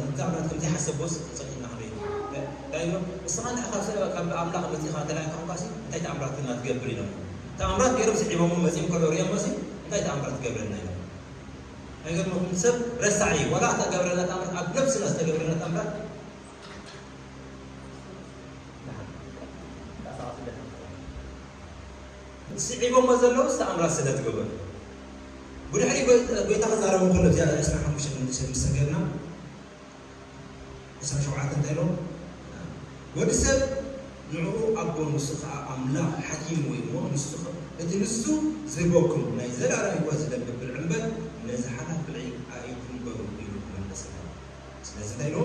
ንተኣምራት ከም ዘይሓሰብዎስ ተጸቂጥና ክንርኢ። እንታይ ኢሎም? ንስኻ እንድሕር ካብ ሰብ፣ ካብ ኣምላኽ መጺኻ ተላኢኻ ኮንካሲ፣ እንታይ ተኣምራት ኢና ትገብር ኢሎም። ተኣምራት ገይሮም ስዒቦሞ መጺኦም ከሎ ርእዮሞሲ፣ እንታይ ተኣምራት ትገብረልና ኢሎም። ኣይገርመኩም? ሰብ ረሳዕ እዩ። ዋላ እተገብረና ተኣምራት፣ ኣብ ነብስና ዝተገብረና ተኣምራት ስዒቦሞ ዘለዉ ተኣምራት ስለ ዝገበሩ። ብድሕሪ ጎይ-፣ ጎይታ ክዛረቡ ከሎ፣ እዚኣ ዕስራን ሓሙሽተን ምስ ሰገድና፣ ዕስራን ሸውዓተን እንታይ ኢሎም? ወዲ ሰብ ንዕኡ ኣቦ፣ ንሱ ኸኣ ኣምላኽ ሓኪምዎ እዩ እሞ፣ ንሱ ኸ-፣ እቲ ንሱ ዝህበኩም ናይ ዘለኣለም ህይወት ዝነብር ብልዒ እምበር፣ ነዚ ሓላፍ ብልዒ ኣይትንበሩ ኢሉ መለሰሎም። ስለዚ እንታይ ኢሉ?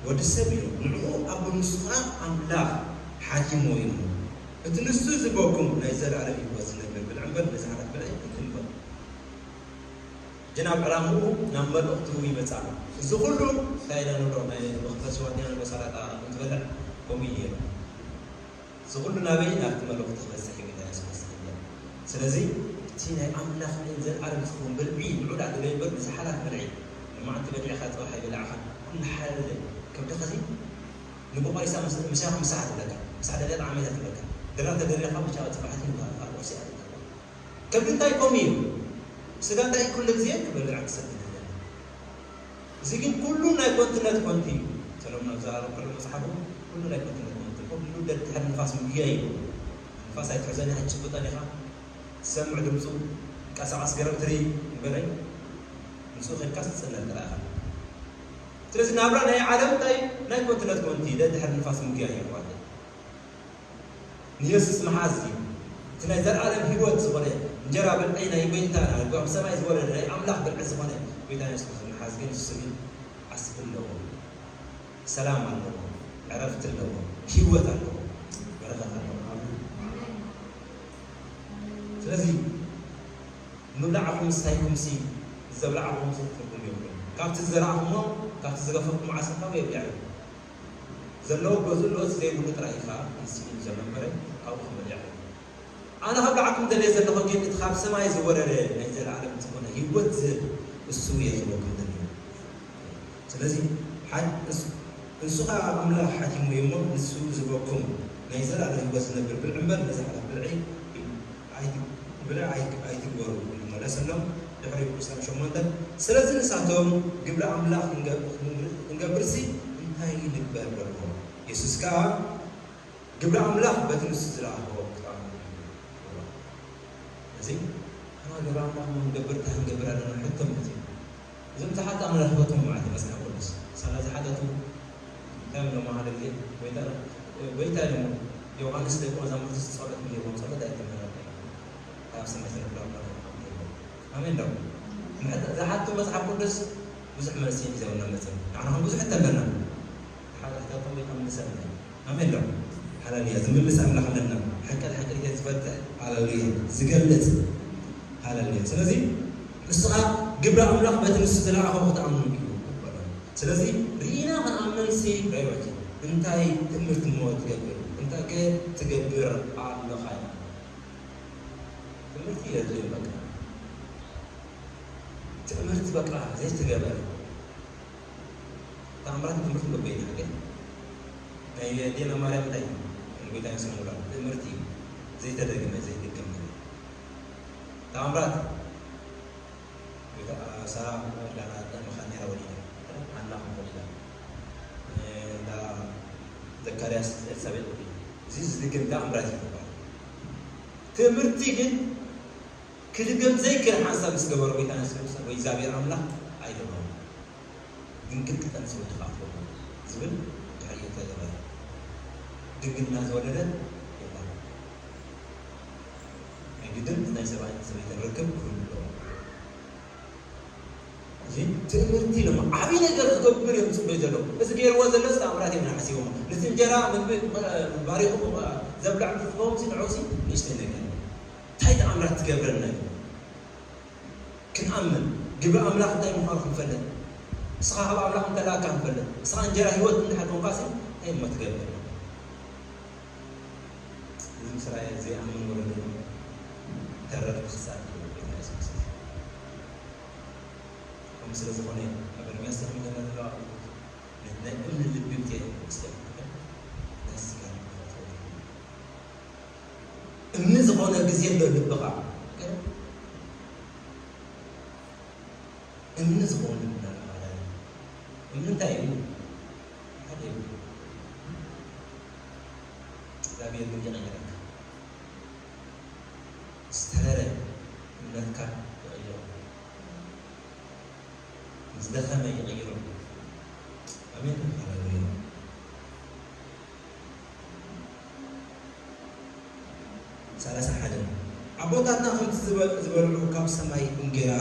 ወዲ ሰብ ኢሉ፣ ንዕኡ ኣቦ፣ ንሱ ኸኣ ኣምላኽ ሓኪምዎ እዩ እሞ፣ እቲ ንሱ ዝህበኩም ናይ ዘለኣለም ህይወት ዝነብር ብልዒ እምበር፣ ነዚ ሓላፍ ብልዒ ኣይትንበሩ። ግን ኣብ ዕላምኡ ናብ መልእኽቱ ይመጽእ ኣሎ። እዚ ኩሉ እንታይ ኢና ንብሎ? ናይ መኽፈቲ ሽዋንያ ንበሳላጣ እንትበልዕ ከምኡ እዩ ነይሩ። እዚ ኩሉ ናበይ? ናብቲ መልእኽቱ ክበጽሕ እዩ፣ ኢልና ንስወስድ ኣለና። ስለዚ እቲ ናይ ኣምላኽ ናይ ዘለኣለም ዝኸውን ብልዒ ንዑ ደኣ ደልዮ እምበር፣ ነዚ ሓላፍ ብልዒ፣ ሎማዕንቲ በሊዕካ ጽባሕ ኣይበላዕኻን፣ ኩሉ ሓደ ደልዮ። ከብድኻሲ ንግሆ ቆሪሳ ምስ-፣ ምሳሕ ምሳሕ ትብለካ፣ ምሳሕ ደልያ ጣዕመ እያ ትብለካ። ድራር ተደሊኻ ምሻ ጽባሕ እቲ ንግሆ ቁርሲ እያ ትብለካ። ከብዲ እንታይ ከምኡ እዩ? ስጋ እንታይ ኩሉ ግዜ ክበልዕ ክሰቲ ይደሊ? እዚ ግን ኩሉ ናይ ኮንትነት ኮንቲ እዩ። ሰሎሞን ኣብ ዝሃረሞ ኩሉ መጽሓፉ ኩሉ ናይ ኮንትነት ኮንቲ፣ ኩሉ ደድሕሪ ንፋስ ምግያይ እዩ። ንፋስ ኣይትሕዘን ኢኻ፣ ኣይትጭብጠን ኢኻ። ትሰምዕ ድምፁ፣ ቀሳቐስ ገረብ ትርኢ እምበረይ፣ ምስኡ ከድካስ ትጽለል ጥራይ ኢኻ። ስለዚ ናብራ ናይ ዓለም እንታይ ናይ ኮንትነት ኮንቲ፣ ደድሕሪ ንፋስ ምግያይ እዩ ማለት እዩ። ንየሱስ ምሓዝ እዩ። እቲ ናይ ዘለኣለም ህይወት ዝኾነ እንጀራ ብልዒ ናይ ጎይታና፣ ካብ ሰማይ ዝወረደ ናይ ኣምላኽ ብልዒ ዝኾነ ጎይታና የሱስ ክርስቶስ ምሓዝ ግን፣ እሱ ግን ዓስቢ ኣለዎ፣ ሰላም ኣለዎ፣ ዕረፍቲ ኣለዎ፣ ህይወት ኣለዎ፣ በረኸት ኣለዎ። ኣሜን። ስለዚ ምብላዕኹም ምስታይኩምሲ፣ ዘብላዕኹምሲ ትርጉም የብሉን። ካብቲ ዝዘራእኹሞ፣ ካብቲ ዝገፈፍኩሞ ዓስቢ ካበይ የብልዕ እዩ? ዘለዎ ገዝኡ ኣለዎ፣ እቲ ዘይብሉ ጥራይ እዩ ከዓ ንስኡ ዘሎ እምበር ካብኡ ክመልእ ኣይኮነን። ኣነ ከብልዓኩም ደልየ ዘለኹ ግን እቲ ካብ ሰማይ ዝወረደ ናይ ዘለኣለም ዝኾነ ህይወት ዝህብ እሱ እየ ዝህበኩም ደልየ። ስለዚ ሓድ-፣ እሱ፣ እሱ ከዓ ኣምላኽ ሓኪሙ እዩ እሞ ንሱ ዝህበኩም ናይ ዘለኣለም ህይወት ዝነብር ብልዒ እምበር ነዚ ሓላፍ ብልዒ ኣይት-፣ ብልዒ ኣይት-፣ ኣይትግበሩ ይብሉ መለሰሎም። ድሕሪኡ ቁጽሪ ሸሞንተ፣ ስለዚ ንሳቶም ግብሪ ኣምላኽ ክንገ-፣ ክንገብርሲ እንታይ ንግበር በልዎ። የሱስ ከኣ ግብሪ ኣምላኽ በቲ ንሱ ዝለኣኾ ክትኣምኑ እዩ። እዚ ኣና ግብሪ ኣምላኽ ንገብር እንታይ ንገብር ኣለና ሕቶ ማለት እዩ። እዞም ዝሓቱ ኣነ ረኽበቶም ማለት እዩ መጽሓፍ ቅዱስ። ሳላ ዝሓተቱ እንታይ ኢሎም ሓደ ግዜ ጎይታ፣ ጎይታ ኢሎም ዮሃንስ ደቂ መዛሙርቲ ጸሎት ነይርዎም፣ ጸሎት ኣይተመረቀ ካብ ሰማይ ተነግራ ማለት እዩ። ኣሜን ዶ? ዝሓቱ መጽሓፍ ቅዱስ ብዙሕ መልሲ እዩ ዘበና መጽእ። ንሕና ከም ብዙሕ ተለና ሓደ ሕተቶም ይኸምልሰልና። ኣሜን ዶ? ሃለሉያ። ዝምልስ ኣምላኽ ኣለና። ሓቂ ንሓቂ ዝፈትሕ፣ ሃለሉያ፣ ዝገልጽ፣ ሃለሉያ። ስለዚ ንስኻ ግብሪ ኣምላኽ በቲ ንሱ ዝለኣኾ ክትኣምኑ እዩ ዝበሎ። ስለዚ ርኢና ክንኣምንሲ ፕራዮሪቲ እንታይ ትምህርቲ እሞ ትገብር እንታይ ከ ትገብር ኣለኻ ኢና። ትምህርቲ የድልዮ በቃ። ትምህርቲ በቃ ዘይተገበረ ተኣምራት ትምህርቲ ገበይና ግን ናይ ዴና ማርያም እንታይ ንጎይታ የስምዑላ ትምህርቲ ዘይተደገመ ዘይደገም ነገር ተኣምራት ሳራ ዳና ጠመኻ ኔራ ወሊዳ ሓና ከም ወሊዳ እንዳ ዘካርያስ ኤልሳቤጥ ወሊዳ እዚ ዝድግም ተኣምራት ይባል። ትምህርቲ ግን ክድገም ዘይክእል ሓንሳብ ምስ ገበረ ጎይታ የሱስ ክርስቶስ ወይ እግዚኣብሔር ኣምላኽ ኣይደግሞ። ድንግል ክጠንስ ወዲ ከኣ ትወልድ ዝብል ድሕሪኡ ተገበረ። ድንግልና ዝወለደ የላን። ናይ ግድን ናይ ሰብኣይን ሰበይትን ርክብ ክህሉ ኣለዎ። እዚ ትምህርቲ ድማ ዓብዪ ነገር ክገብር እዮም ዝፅበዩ ዘለዉ። እዚ ገይርዎ ዘሎ ተኣምራት እዮም ሓሲቦሞ። ነቲ እንጀራ ምግቢ ባሪኹ ዘብላዕ እንትኸውን ንዕኡሲ ንእሽተይ ነገር እንታይ ተኣምራት ትገብረልና እዩ? ክንኣምን ግብሪ ኣምላኽ እንታይ ምዃኑ ክንፈልጥ ንስኻ ካብ ኣምላኽ እንተላካ ክንፈልጥ ንስኻ እንጀራ ህይወት እንድሕር ኮንካሲ እንታይ እሞ ትገብር? እዚ ምስራኤል ዘይኣምን ወለዶ ተረፍ ክሳብ ይብል ጎይታ የሱስ ክርስቶስ። ከምኡ ስለ ዝኾነ ኣብ ኤርምያስ ተቐሚጠና ዘሎ ነቲ ናይ እምኒ ልቢ ብትየ ስለ ናይ ስጋ ልቢ እምኒ ዝኾነ ግዜ ኣሎ ልብኻ እምኒ ዝኾነ ልቢ ኣለኻ እምኒ እንታይ እዩ? ሓደ እዩ። እግዚኣብሔር ግን ይቐይረካ ዝተረረ እምነትካ ይቐይሮ። ዝደኸመ ይቕይሮ። ኣሜን። ሃሌሉያ። ሰላሳ ሓደ ኣቦታትና ከምቲ ዝበልዑ ካብ ሰማይ እንጌራ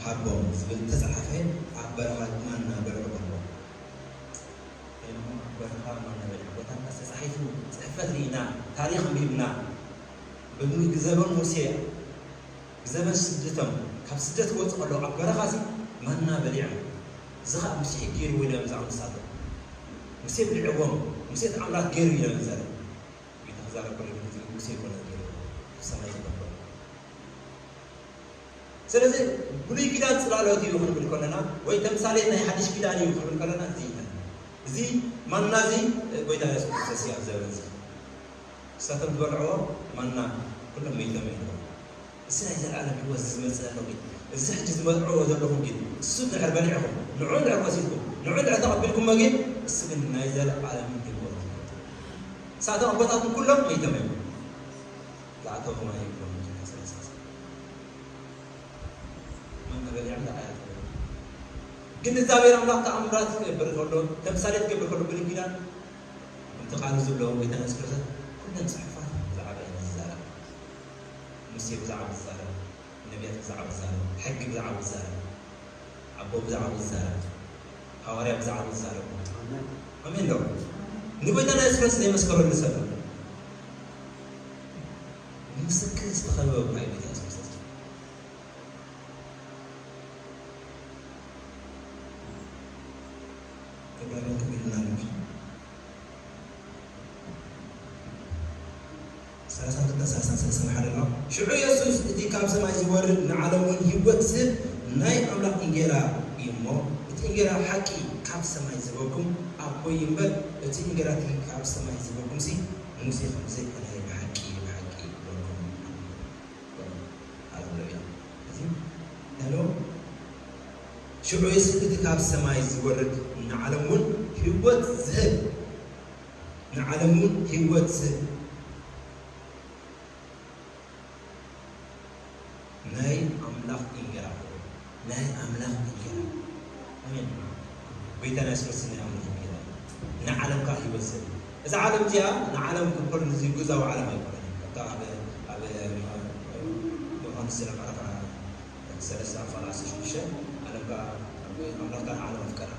ሃቦም ዝብል ተፃሓፈ ኣብ በረኻ ማና በልዑ በሎ። በረኻ ማና በልዑ ኣቦታትና ዝተፃሒፉ ፅሕፈት ርኢና ታሪክ ኣንቢብና ብዘበን ሙሴ ብዘበን ስደቶም ካብ ስደት ክወፁ ከለዉ ኣብ በረኻ እዚ ማና በሊዖም። እዚ ከዓ ሙሴ ገይርዎ ኢሎም ዝኣምሳቶም ሙሴ ብልዕዎም ሙሴ ተኣምራት ገይሩ ኢሎም ይዛረብ። ጌታ ክዛረብ ከሎ ግን እዚ ሙሴ ይኮነ ገይርዎ ኣብ ሰማይ ዝነበረ። ስለዚ ብሉይ ኪዳን ፅላሎት እዩ ክንብል ከለና ወይ ተምሳሌት ናይ ሓድሽ ኪዳን እዩ ክንብል ከለና እዚ ይፈል እዚ ማና እዚ ጎይታ የሱስ ክርስቶስ እዩ ኣብ ዘበን እዚ ንሳቶም ዝበልዕዎ ማና ኩሎም መይቶም እዮም። እዚ ናይ ዘለኣለም ህይወት እዚ ዝመፅእ ዘሎ ግን እዚ ሕጂ ዝበልዕዎ ዘለኹም ግን እሱ እንድሕር በሊዕኹም ንዑ እንድሕር ወሲድኩም ንዑ እንድሕር ተቐቢልኩሞ ግን እሱ ግን ናይ ዘለኣለም ህይወት እዩ። ንሳቶም ኣቦታትኩም ኩሎም መይቶም እዮም። ዝኣተኹም ኣይብሎም። ማና በሊዖም ደኣ ያትብሉ። ግን እግዚኣብሔር ኣምላኽ ተኣምራት ክገብር ከሎ ተምሳሌት ክገብር ከሎ ብሉይ ኪዳን ከምቲ ቃሉ ዝብሎ ጎይታ የሱስ ክርስቶስ ኩለን ፅሑፋት ብዛዕባ እየን ዝዛረባ። ሙሴ ብዛዕባ ዝዛረብ፣ ነቢያት ብዛዕባ ዝዛረብ፣ ሕጊ ብዛዕባ ዝዛረብ፣ ኣቦ ብዛዕባ ዝዛረብ፣ ሃዋርያ ብዛዕባ ዝዛረብ። ኣሜን ዶ? ንጎይታና የሱስ ክርስቶስ ዘይመስከረሉ ሰብ ኣሎ? ምስክር ዝተኸበበ እኳ እዩ ጎይታ የሱስ ክርስቶስ። ተጋደልኩ ኢልና ንብል። ሰላሳ ሰላሳ ሓደ ኣሎ። ሽዑ የሱስ፣ "እቲ ካብ ሰማይ ዝወርድ ንዓለም እውን ህይወት ዝህብ ናይ ኣምላኽ እንጌራ እዩ እሞ፣ እቲ እንጌራ ሓቂ ካብ ሰማይ ዝበኩም ኣቦይ እምበር፣ እቲ እንጌራ እቲ ካብ ሰማይ ዝበኩምሲ ሙሴ ከም ዘይኮነ ብሓቂ፣ ብሓቂ እብለኩም ኣለኹ" በሎ። ሃሌሉያ። እዚ ሄሎ። ሽዑ የሱስ፣ "እቲ ካብ ሰማይ ዝወርድ ንዓለም እውን ህይወት ዝህብ፣ ንዓለም እውን ህይወት ዝህብ" ናይ ኣምላኽ እንጌራ፣ ናይ ኣምላኽ እንጌራ። ኣሜን። ጎይታና የሱስ ክርስቶስ ናይ ኣምላኽ እንጌራ እዩ። ንዓለም ከኣ ህይወት ዝህብ። እዛ ዓለም እዚኣ ንዓለም ክብል ንዚ ግዛዊ ዓለም ኣይኮነን። ኣብታ ኣብ፣ ኣብ፣ ኣብ ዮሃንስ ስለ ምዕራፍ ሰለስተ ኣፋላ ዓሰርተ ሽዱሽተ፣ ዓለም ከኣ ኣብ ኣምላኽ ከኣ ንዓለም ኣፍቀራ።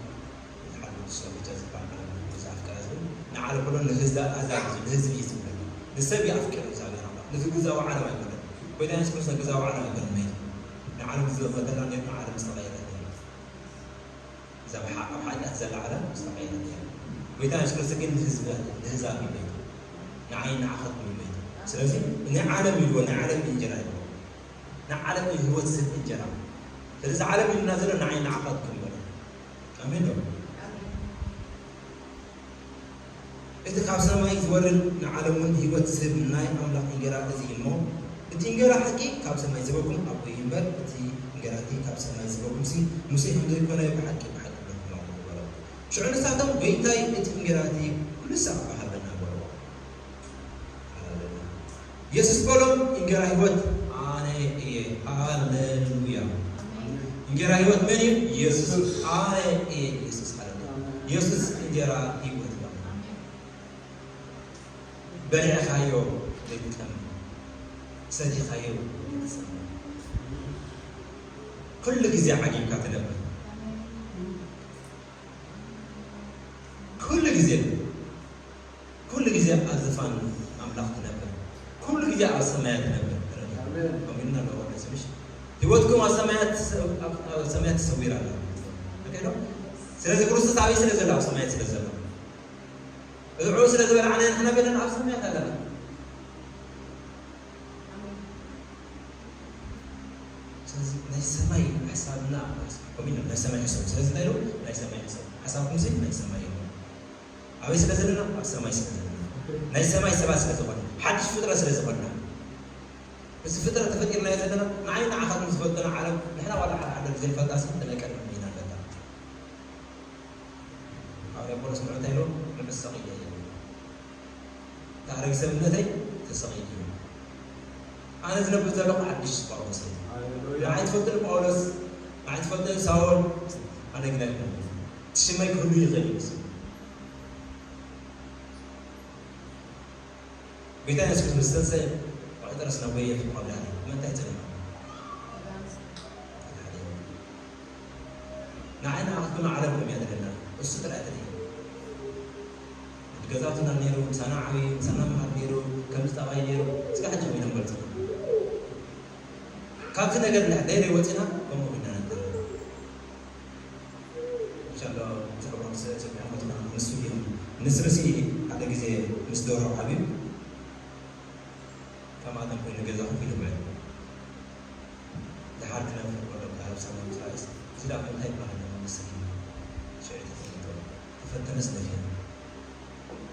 ዝሓልፉ ሰብ ብቻ ዝበሃል ዓለም ንዛ ኣፍቀራ ዝብል፣ ንዓለም ብሎ ንህዝቢ ኣህዛብ እዩ ዝብል፣ ንህዝቢ እዩ ዝብል። ንሰብ እዩ ኣፍቂሩ እግዚኣብሔር ኣምላኽ። ነቲ ግዛዊ ዓለም ኣይኮነን። ጎይታ የሱስ ክርስቶስ ግዛዊ ዓለም ኣይኮነን መይቱ። ንዓለም ዝመተላ ነይሩ፣ ንዓለም ዝተቐየረት ነይሩ። እዛ ብሓ-፣ ኣብ ሓጢኣት ዘላ ዓለም ዝተቐየረት ነይሩ። ጎይታ የሱስ ክርስቶስ ግን ንህዝቢ፣ ንህዛብ እዩ መይቱ። ንዓይ ንዓኸትኩም እዩ መይቱ። ስለዚ ናይ ዓለም ይልዎ፣ ናይ ዓለም እንጀራ ይልዎ። ናይ ዓለም ህይወት ዝህብ እንጀራ። ስለዚ ዓለም ኢልና ዘሎ ንዓይ ንዓኻትኩም ይበሎ። ኣሜን ዶ? እቲ ካብ ሰማይ ዝወርድ ንዓለም እውን ህይወት ዝህብ ናይ ኣምላኽ እንጀራ እዚ እዩ እሞ፣ እቲ እንጀራ ሓቂ ካብ ሰማይ ዝበኩም ኣቦይ እዩ እምበር፣ እቲ እንጀራ እቲ ካብ ሰማይ ዝበኩምሲ ሙሴ ከም ዘይኮነ ብሓቂ፣ ብሓቂ እብለኩም ኣለኹ በሎ። ሽዑ ንሳቶም፣ "ጎይታይ፣ እቲ እንጀራ እቲ ኩሉ ሳዕ ሃበና" በልዎ። ሃሌሉያ። የሱስ በሎም፣ "እንጀራ ህይወት ኣነ እየ።" ሃሌሉያ። እንጀራ ህይወት መን እዩ? የሱስ። "ኣነ እየ የሱስ።" ሃሌሉያ። የሱስ እንጀራ ህይወት እዩ። በሊዕካዮ ዘይትጠምእ፣ ሰቲኻዮ ዘይትጸምእ፣ ኩሉ ግዜ ዓጊብካ ትነብር። ኩሉ ግዜ፣ ኩሉ ግዜ ኣብ ዝፋን ኣምላኽ ትነብር። ኩሉ ግዜ ኣብ ሰማያት ትነብር። ኣሜን። ከምኡ ኢልና ኣለዎ፣ ስምሽ ህይወትኩም ኣብ ሰማያት ተሰ-፣ ኣብ፣ ኣብ ሰማያት ተሰዊራ ኣላ። ኦኬ ዶ? ስለዚ ክርስቶስ ኣበይ ስለ ዘሎ? ኣብ ሰማያት ስለ ዘሎ። እዚ ዕኡ ስለ ዝበላዕና ንሕና በለን ኣብ ሰማያት ኣለና። ስለዚ ናይ ሰማይ ሓሳብና፣ ከምኡ ኢሎም ናይ ሰማይ ሕሰቡ። ስለዚ እንታይ ኢሉ? ናይ ሰማይ ሕሰቡ። ሓሳብኩም ሲ ናይ ሰማይ እዩ። ኣበይ ስለ ዘለና? ኣብ ሰማይ ስለ ዘለና። ናይ ሰማይ ሰባት ስለ ዝኾነ፣ ሓድሽ ፍጥረት ስለ ዝኾንና። እዚ ፍጥረት ተፈጢርናዮ ዘለና፣ ንዓይ ንዓኻትኩም ዝፈልጠና ዓለም፣ ንሕና ዋላ ሓደ ዓለም ዘይንፈልጣ ሲ፣ ብናይ ቀደም ኢና ንፈልጣ። ሃዋርያ ጳውሎስ ንዑ እንታይ ኢሉ? ንዑ ሰቒለ እየ። እቲ ኣረጊት ሰብነተይ ተሰቒሉ እዩ። ኣነ ዝነብር ዘለኹ ሓድሽ ጳውሎስ እየ። ሃሌሉያ። ንዓይ ትፈልጥኒ ጳውሎስ፣ ንዓይ ትፈልጥኒ ሳውል፣ ኣነ ግን ኣይኮንኩን። እቲ ሽመይ ክህሉ ይኽእል እዩ። ጎይታ የሱስ ምስ ተንስአ፣ ቁጥረስ ናብ ወየ ፍቕሮ ዳኒ። መን እንታይ ጸኒሑ? ንዓይ ንዓኹም ዓለም እያ ዘለና። እሱ ጥራይ ትርኢ። ገዛውትና ነይሩ፣ ምሳና ዓብዩ፣ ምሳና መሃር ነይሩ፣ ከምዚ ጠባይ ነይሩ። እስከ ሕጂ ኮይኖም ገልጽ። ካብቲ ነገር እንድሕር ደይረይ ወጺና፣ ከምኡ ኮይና ነበር። ኢንሻላህ፣ ብዛዕባ ምስ ኢትዮጵያ መትና ንሱ እዮም። ንስርሲ ሓደ ግዜ ምስ ደርሆ ዓብዩ፣ ከማተን ኮይኑ ገዛ ኮፍ ኢሉ ውዕል። ድሓር ክነፍር ከሎ፣ ብዛዕባ ሰላም ትራእስ፣ እዚ ደኣ እንታይ ይበሃል? መሰኪን ሽዑ ተፈሊጡ። ተፈተነስ ነፊሩ።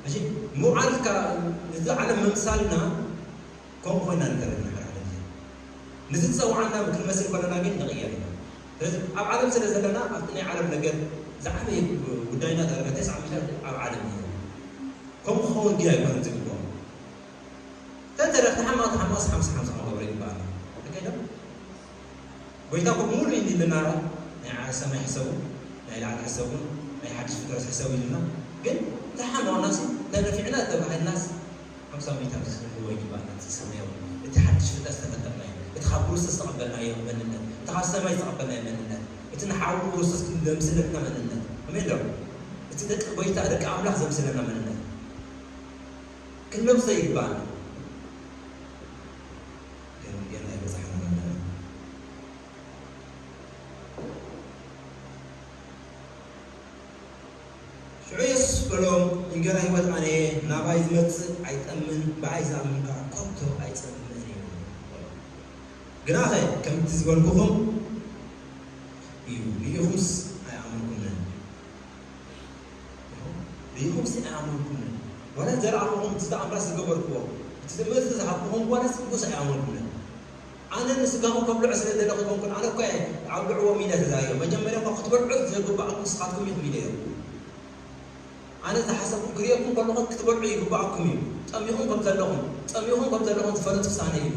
ሕጂ፣ ምውዓል ከኣ፣ ነዚ ዓለም ምምሳልና፣ ከምኡ ኮይና ንተርፍ ንሕና ዓለም እዚኣ። ነዚ ዝጸውዓና ክንመስል ከለና ግን ንቕየር ኢና። ስለዚ ኣብ ዓለም ስለ ዘለና ኣብቲ ናይ ዓለም ነገር ዝዓበየ ጉዳይና ተረፈ ተስዓ ሚእቲ ኣብ ዓለም እዩ። ከምኡ ክኸውን ግን ኣይኮነን ዝግብኦ። ተተረፍ ተሓማቕ ተሓማቕስ ሓምሳ ሓምሳ ክገብሮ ይግባኣና። ትክክል? ጎይታ እኮ ሙሉ ኢልና ናይ ዓ-፣ ሰማይ ሕሰቡ፣ ናይ ላዕሊ ሕሰቡ፣ ናይ ሓድሽ ፍጥረት ሕሰቡ ኢልና፣ ግን ተሓማቕናሲ፣ ተነፊዕና ተባሂልናስ፣ ሓምሳ ሚእቲ ኣብዚ ክንህቦ ይግባኣና፣ እቲ ሰማያዊ፣ እቲ ሓድሽ ፍጥረት ዝተፈጠርናዮ፣ እቲ ካብ ክርስቶስ ዝተቐበልናዮ መንነት፣ እቲ ካብ ሰማይ ዝተቐበልናዮ መንነት፣ እቲ ንሓው ክርስቶስ ክንደምስለትና መንነት። ኣሜን ዶ? እቲ ደቂ ጎይታ፣ ደቂ ኣምላኽ ዘምስለና መንነት። ክንለብሶ ይግባኣና። ግን፣ ግን ኣይበጻሕናን ኣለና። ሽዑ የሱስ በሎም፣ "እንጌራ ህይወት ኣነ እየ፣ ናባይ ዝመጽእ ኣይጠምን፣ ብኣይ ዝኣምን ከኣ ከቶ ኣይጸግብን" ግናኸ ከምቲ ዝበልኩኹም እዩ፣ ርኢኹምስ ኣይኣመንኩምን። ርኢኹምስ ኣይኣመንኩምን። ዋላ ዘርኣኹኹም፣ እቲ ተኣምራት ዝገበርክዎ፣ እቲ ትምህርቲ ዝሃብኩኹም፣ ዋላስ ንኡስ ኣይኣመንኩምን። ኣነ ንስጋኹም ከብልዖ ስለ ዘለኹ ኣይኮንኩን። ኣነ እኮ እየ ኣብልዕዎም ኢለ ተዛርየ። መጀመርያ እኳ ክትበልዑ ዘግባእኩም ንስኻትኩም ኢኹም ኢለ እየ። ኣነ ዝሓሰብኩም ክርእየኩም ከለኹ ክትበልዑ ይግባኣኩም እዩ። ጠሚኹም ከም ዘለኹም፣ ጸሚኹም ከም ዘለኹም ዝፈለጡ ክሳነ እዩ።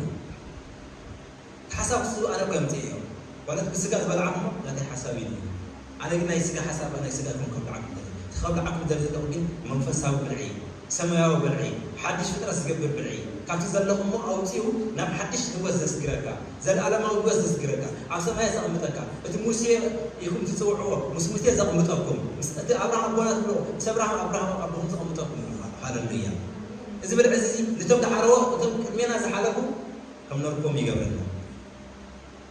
እቲ ሓሳብ እሱ ኣነ እኮ የምጽእ እዮ። ማለት ብስጋ ዝበልዓኹሞ ናተይ ሓሳብ እዩ። ኣነ ግን ናይ ስጋ ሓሳብ፣ ናይ ስጋ ከም ከብልዓኩም ደለ። እቲ ከብልዓኩም ደለ ዘለኹ ግን መንፈሳዊ ብልዒ እዩ። ሰማያዊ ብልዒ፣ ሓድሽ ፍጥረት ዝገብር ብልዒ፣ ካብቲ ዘለኹሞ ኣውጺኡ ናብ ሓድሽ ህይወት ዘስግረካ፣ ዘለኣለማዊ ህይወት ዘስግረካ፣ ኣብ ሰማይ ዘቕምጠካ፣ እቲ ሙሴ ኢኹም ትጽውዕዎ፣ ምስ ሙሴ ዘቕምጠኩም፣ ምስ እቲ ኣብርሃም ኣቦና ትብሎ፣ ምስ ኣብርሃም፣ ኣብርሃም ኣቦኹም ዘቕምጠኩም እዩ። ሃለሉያ። እዚ ብልዒ እዚ ነቶም ዝሓለፉ፣ እቶም ቅድሜና ዝሓለፉ ከም ነርኮም ይገብረና።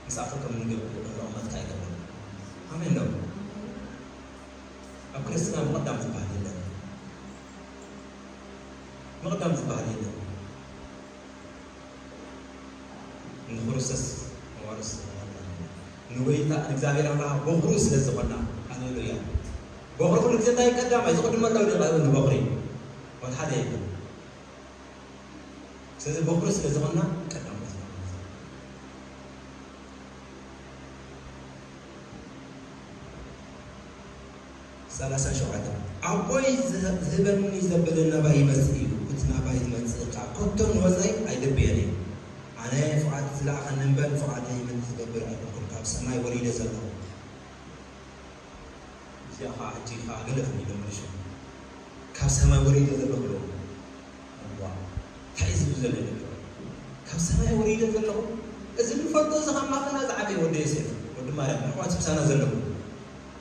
ምስኣቶም ከም ንገብር ንቕመጥካ ይገብረና። ኣሜን ዶ? ኣብ ክርስትና ምቕዳም ዝበሃል የለን። ምቕዳም ዝበሃል የለን። ንክርስቶስ መዋርስ ዝኾና፣ ንጎይታ ንእግዚኣብሔር ኣምላኽ በኹሩ ስለ ዝኾና፣ ሃሌሉያ። በኹሪ ኩሉ ግዜ እንታይ ቀዳማይ ዝቕድመሉ ኣሎ? ንበኹሪ። ወላ ሓደ የለን። ስለዚ በኹሪ ስለ ዝኾና ቀዳማይ ዝኾና። ሰላሳ ሸውዓተ፣ ኣቦይ ዝህ-፣ ዝህበኒ ዘበለ ናባይ ይመጽእ እዩ፣ እቲ ናባይ ዝመጽእ ከኣ ከቶ ንወጻኢ ኣይደብዮን እዩ። ኣነ ፍቓድ ዝለኣኸኒ እምበር ፍቓደይ ምእንቲ ዝገብር ኣይኮንኩን ካብ ሰማይ ወሪደ ዘለኹ። እዚኣ ኸዓ ሕጂ ኸዓ ገለ ፍልይ ኢሎም መሊሶም። ካብ ሰማይ ወሪደ ዘለኹ ኢሎም። እዋ፣ እንታይ እዩ ዝብል ዘሎ ይነግሮ። ካብ ሰማይ ወሪደ ዘለኹ። እዚ ንፈልጦ እዚ ካብ ማእኸልና ዝዓበየ ወዲ ዮሴፍ፣ ወዲ ማርያም፣ ኣሕዋት ምሳና ዘለኹ።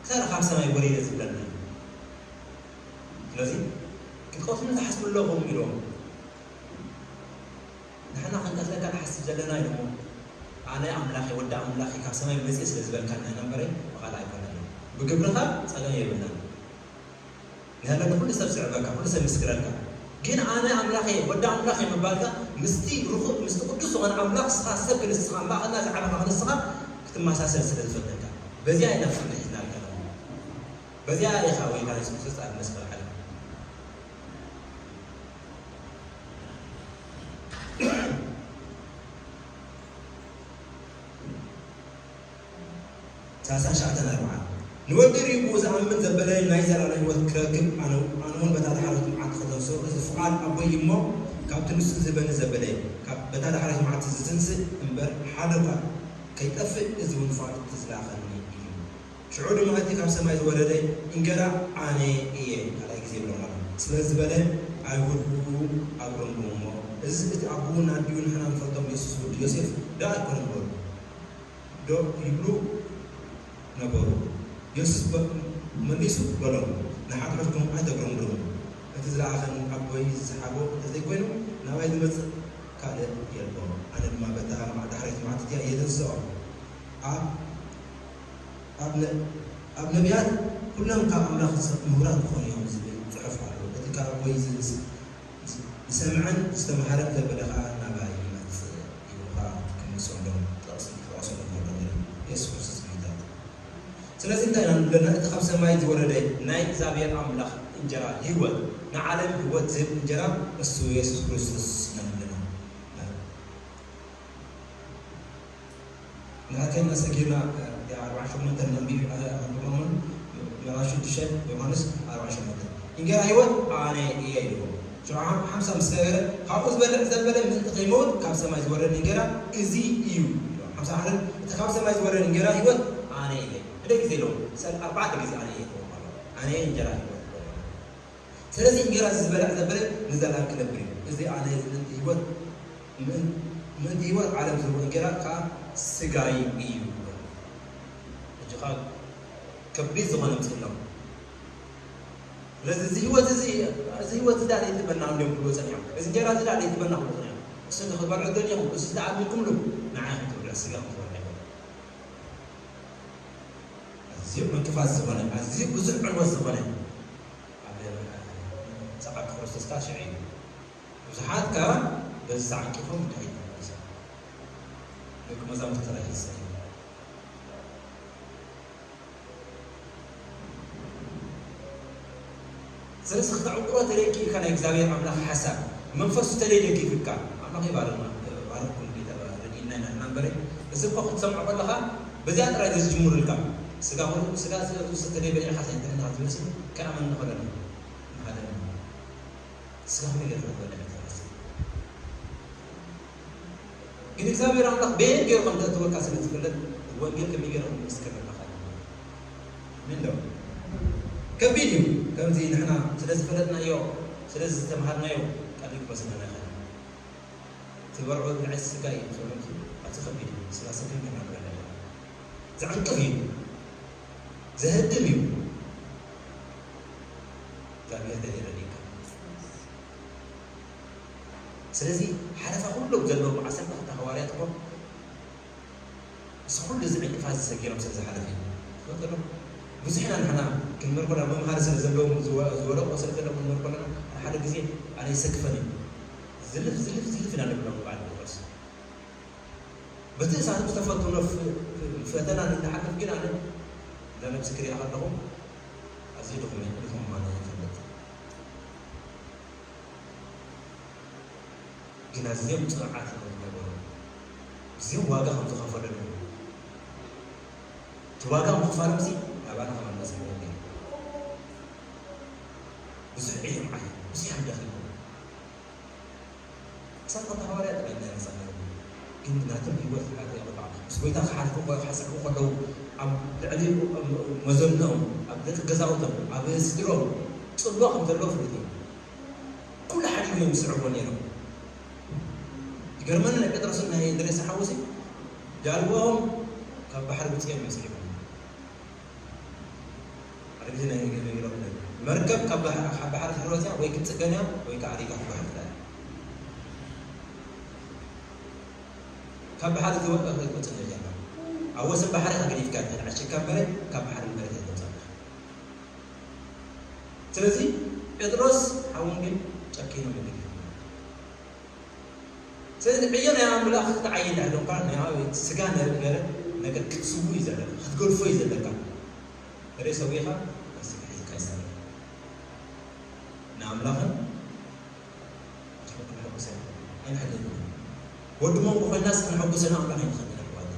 እንታይ ካብ ሰማይ ወሪደ ዝብለና? ስለዚ ክትቀትሉኒ ትሓስቡ ኣለኹም ኢሎም። ንሕና ክንቀትለካ ንሓስብ ዘለና ኢሎሞ። ኣነ ኣምላኸ፣ ወዲ ኣምላኸ፣ ካብ ሰማይ መጽእ ስለ ዝበልካና ኢና እምበረ፣ ብኻልእ ኣይኮነን። ብግብርኻ ጸገም የብልናን። ንህና ንኹሉ ሰብ ዝስዕበካ፣ ኩሉ ሰብ ምስክረካ። ግን ኣነ ኣምላኸ፣ ወዲ ኣምላኸ ምባልካ ምስቲ ርኹቕ፣ ምስቲ ቅዱስ ዝኾነ ኣምላኽ ንስኻ ሰብ ክንስኻ፣ ማእኸልና ዝዓበኻ ክንስኻ ክትመሳሰል ስለ ዝፈተንካ። በዚኣ ኢና ፍርዲ ሒዝናልካ ዘለና። በዚኣ ኢኻ ጎይታ የሱስ ክርስቶስ ኣብ መስቀል ዓሊሙ። ሰላሳ ትሽዓተ ኣርብዓ፣ ንወዲ ርኢኹ ዝኣምን ዘበለ ናይ ዘላለም ህይወት ክረክብ፣ ኣነ፣ ኣነ እውን በታ ዳሕረይቲ መዓልቲ ከተንስኦ፣ እዚ ፍቓድ ኣቦይ እዩ እሞ፣ ካብቲ ንሱ ዝህበኒ ዘበለ፣ ካብ፣ በታ ዳሕረይቲ መዓልቲ ዝትንስእ እምበር፣ ሓደ እኳ ከይጠፍእ፣ እዚ እውን ፍቓድ እቲ ዝለኣኸኒ እዩ። ሽዑ ድማ እቲ ካብ ሰማይ ዝወረደ እንጀራ ኣነ እየ። ካልኣይ ግዜ ይብሎም ኣሎ። ስለ ዝበለ፣ ኣይሁድ ብኡ ኣጉረምርሙ እሞ፣ እዚ እቲ ኣቦኡ ኣድዩ ንሕና ንፈልጦ የሱስ ወዲ ዮሴፍ ደኣ ኣይኮነን በሉ። ዶ ይብሉ ነበሩ። የሱስ በ-፣ መሊሱ በሎም፣ "ንሓድሕድኩም ኣይተጉረምርሙ። እቲ ዝለኣኸኒ ኣቦይ ዝሰሓቦ እንተዘይኮይኑ፣ ናባይ ዝመጽእ ካልእ የልቦን። ኣነ ድማ በታ መዓ-፣ ዳሕረይቲ መዓልቲ እቲኣ እየ ዘንስኦ። ኣብ፣ ኣብ ነ-፣ ኣብ ነቢያት ኩሎም ካብ ኣምላኽ ዝሰ-፣ ምሁራት ክኾኑ እዮም" ዝብል ጽሑፍ ኣሎ። እቲ ካብ ኣቦይ ዝስ-፣ ዝሰምዐን ዝተምሃረን ዘበለ ኸኣ ናባይ ይመጽእ ኢሉ ኸኣ ክምልሰሎም ጥቕሲ ክጠቕሰሎም ከሎ ንርኢ። የሱስ ክርስቶስ ጎይታ። ስለዚ እንታይ ኢና ንብለና? እቲ ካብ ሰማይ ዝወረደ ናይ እግዚኣብሔር ኣምላኽ እንጀራ ህይወት፣ ንዓለም ህይወት ዝህብ እንጀራ እሱ የሱስ ክርስቶስ ኢና ንብለና። ንኣከልና ሰጊርና፣ እ፣ ኣርባዓ ሸሞንተ ነንቢብ፣ እ፣ ኣንብቦምን ምዕራፍ ሽዱሽተ ዮሃንስ ኣርባዓ ሸሞንተ። እንጀራ ህይወት ኣነ እየ ኢልዎ። ሽዑ ሓምሳ ምስ ሰገረ፣ ካብኡ ዝበልዕ ዘበለ ምእንቲ ከይመውት ካብ ሰማይ ዝወረደ እንጀራ እዚ እዩ። ሓምሳ ሓደ፣ እቲ ካብ ሰማይ ዝወረደ እንጀራ ህይወት ኣነ እየ። ክንደይ ግዜ ኢልዎ? ሰል-፣ ኣርባዕተ ግዜ ኣነ እየ ኢልዎ ኣሎ። ኣነ እየ እንጀራ ህይወት ኢልዎ ኣሎ። ስለዚ እንጀራ እዚ ዝበልዕ ዘበለ ንዘለኣለም ክነብር እዩ። እዚ ኣነ እዚ ምእንቲ ህይወት፣ ምእን-፣ ምእንቲ ህይወት ዓለም ዝህቦ እንጀራ ከኣ ስጋይ እዩ። ሕጂ ከኣ ከቢድ ዝኾነ ምጽእ ኣሎ። ስለዚ እዚ ህይወት እዚ፣ እዚ ህይወት እዚ ደኣ ደይትበና እንዲዮም ክብልዎ ጸኒሖም። እዚ እንጀራ እዚ ደኣ ደይትበና ክብልዎ ጸኒሖም። እሱ እንተ ክትበልዑ ደሊኹም፣ እሱ ደኣ ኣቢልኩምሉ፣ ንዓይ ክትበልዑ፣ ስጋ ክትበልዑ ኣይኮነን። ኣዝዩ ዕንቅፋት ዝኾነ፣ ኣዝዩ ብዙሕ ዕንወት ዝኾነ፣ ኣብ ጸዓት ክርስቶስ ከኣ ሽዑ እዩ። ብዙሓት ከኣ በዚ ተዓቂፎም እንታይ ይብሉ? ደቂ መዛሙርቱ ጥራይ ይስዕቡ። ስለዚ ክተዕቁሮ ተደኪልካ ናይ እግዚኣብሔር ኣምላኽ ሓሳብ መንፈሱ ተለይ ደጊፍካ ኣምላኽ ይባርኽና። ባረኩም ጌታ ረድኢና ኢና ንሕና እምበረ። እዚ እኮ ክትሰምዖ ከለኻ በዚኣ ጥራይ ተዝጅምሩልካ ስጋ ስጋ ዝተለይ በሊዕካ ሳይንትሕና ዝመስል ከኣመን ንኸለና ንሃለና ስጋ ከመይ ገይርካ ትበልዕ ትፈልጥ? ግን እግዚኣብሔር ኣምላኽ በየን ገይሩ ከም ዘእተወካ ስለ ዝፍለጥ ወንጌል ከመይ ገይሩ ከም ዝምስክር ኣለካ። ኣሜን ዶ? ከቢድ እዩ። ከምዚ ንሕና ስለ ዝፈለጥናዮ ስለ ዝተምሃርናዮ ቀሊል ክመስለና ይኽእል። ትበልዖ ብልዐት ስጋ እዩ ዝብሎ እቲ ኣብቲ ከቢድ እዩ። ስጋ ሰከን ከናግረና ዘዕንቅፍ እዩ። ዘህድም እዩ። እግዚኣብሔር ተየረዲካ። ስለዚ ሓለፋ ኩሎም ዘለዎም ዓሰርተ ክልተ ሃዋርያት እኮ እዚ ኩሉ እዚ ዕንቅፋት ዝሰጊሮም ስለ ዝሓለፈ እዩ። ትፈልጡ ዶ? ብዙሕ ኢና ንሕና ክንመርኮላ መምሃሪ ስለ ዘለዎም ዝወ- ዝወደቁ ስለ ዘለዎም ክንመርኮለና ሓደ ሓደ ግዜ ኣነ ይሰክፈን እዩ። ዝልፍ ዝልፍ ዝልፍ ኢና ንብሎም በዓል ጴጥሮስ። በቲ እሳት ዝተፈተኖ ፍ- ፍ- ፈተና ንትሓልፍ ግን ኣነ ለነብሲ ክሪኣ ከለኹ ኣዝዩ ድኹም ድኹም ምዃነ ይፈልጥ። ግን ኣዝዮም ጽኑዓት እዮም ዝነበሩ። ኣዝዮም ዋጋ ከም ዝኸፈለሉ እቲ ዋጋ ምኽፋሎም ሲ ናባና ከመለሰ ነይሩ። ብዙሕ እዮም ዓይ ብዙሕ እዮም ደኺሞም። ክሳብ ከምታ ሃዋርያ ጥራይ ናይ መሳለሉ ግን ናቶም ህይወት ሓደ ይቕጣዕ ምስ ጎይታ ክሓልፉ ክሓስቡ ከለዉ ኣብ ልዕሊ መዘንኦም ኣብ ደቂ ገዛውቶም ኣብ ስድሮም ጽልዋ ከም ዘለዎ ፍሉጥ እዩ። ኩሉ ሓዲጎም እዮም ዝስዕርዎ ነይሮም። ይገርመኒ ናይ ጴጥሮስን ናይ እንድሬስን ሓወሲ ጃልባኦም ካብ ባሕሪ ውፅኦም እዮም ስዒቦም። ሓደ ግዜ ናይ ገለ ይረኽቡ መርከብ ካብ ባሕሪ ካብ ባሕሪ ትሕረዝ እያ ወይ ክትፅገን እያ ወይ ከዓ ኣሪጋ ክባሕር ትኽእል እያ። ካብ ባሕሪ ዝወፀ ክትመፅእ ደረጃ ኣብ ወሰን ባሕሪ ከገዲፍካ ትኽእል ዓሽካ እምበረ ካብ ባሕሪ ንመሬት ኣይተምፃእ። ስለዚ ጴጥሮስ ሓውን ግን ጨኪኖም ይገድፍና። ስለዚ ዕዮ ናይ ኣምላኽ ክትዓይ እንድሕር ደንኳ ናይ ስጋ ነገር ነገር ክትስዉ እዩ ዘለካ ክትገድፎ እዩ ዘለካ። ሬ ሰዊኻ ናይ ስጋ ሒዝካ ይሰርሕ ንኣምላኽን ንሕጉሰ ኣይንሕግን ወዲ መንጎ ኮይናስ ክንሕጉሰ ንኣምላኽ ኣይንኽእል ኣሕዋት።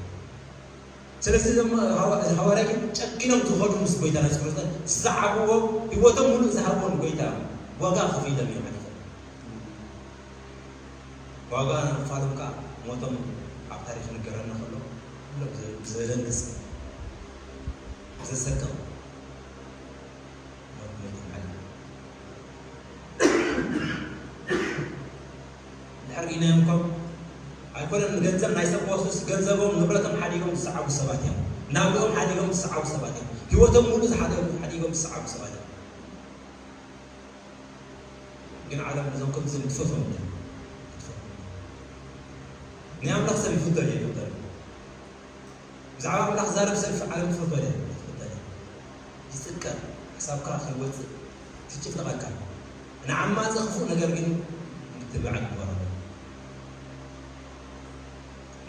ስለዚ እዞም ሃዋ- እዚ ሃዋርያ ግን ጨኪኖም ዝኸዱ ምስ ጎይታ ናይ ክርስቶስ ዝሰዓብዎ ህይወቶም ሙሉእ ዝሃብዎ ንጎይታ ዋጋ ከፊሎም እዮም ሓሊፎም። ዋጋ ንምኽፋሎም ከዓ ሞቶም ኣብ ታሪክ ንገረና ከሎ ኩሎም ዘ- ዘደንግፅ ዘሰቅቕ ሞት ሞይቶም ሓሊፎም። ድሕር ኢናዮም እኮ ኣይኮነን ንገንዘብ ናይ ሰብ ክወስዱስ ገንዘቦም ንብረቶም ሓዲጎም ዝሰዓቡ ሰባት እዮም። ናብኦም ሓዲጎም ዝሰዓቡ ሰባት እዮም። ህይወቶም ሙሉ ዝሓደ ሓዲጎም ዝሰዓቡ ሰባት እዮም። ግን ዓለም ነዞም ከምዚ ንትፈትዎም እያ። ናይ ኣምላኽ ሰብ ይፍቶ እየ ይፍቶ ብዛዕባ ኣምላኽ ዛረብ ሰብ ዓለም ትፈትዎ እያ ትፍቶ እያ። ይፅቀር ሓሳብካ ከይወፅእ ትጭፍለቐካ። ንዓማፂ ክፉእ ነገር ግን ምትብባዕ ግበረሉ።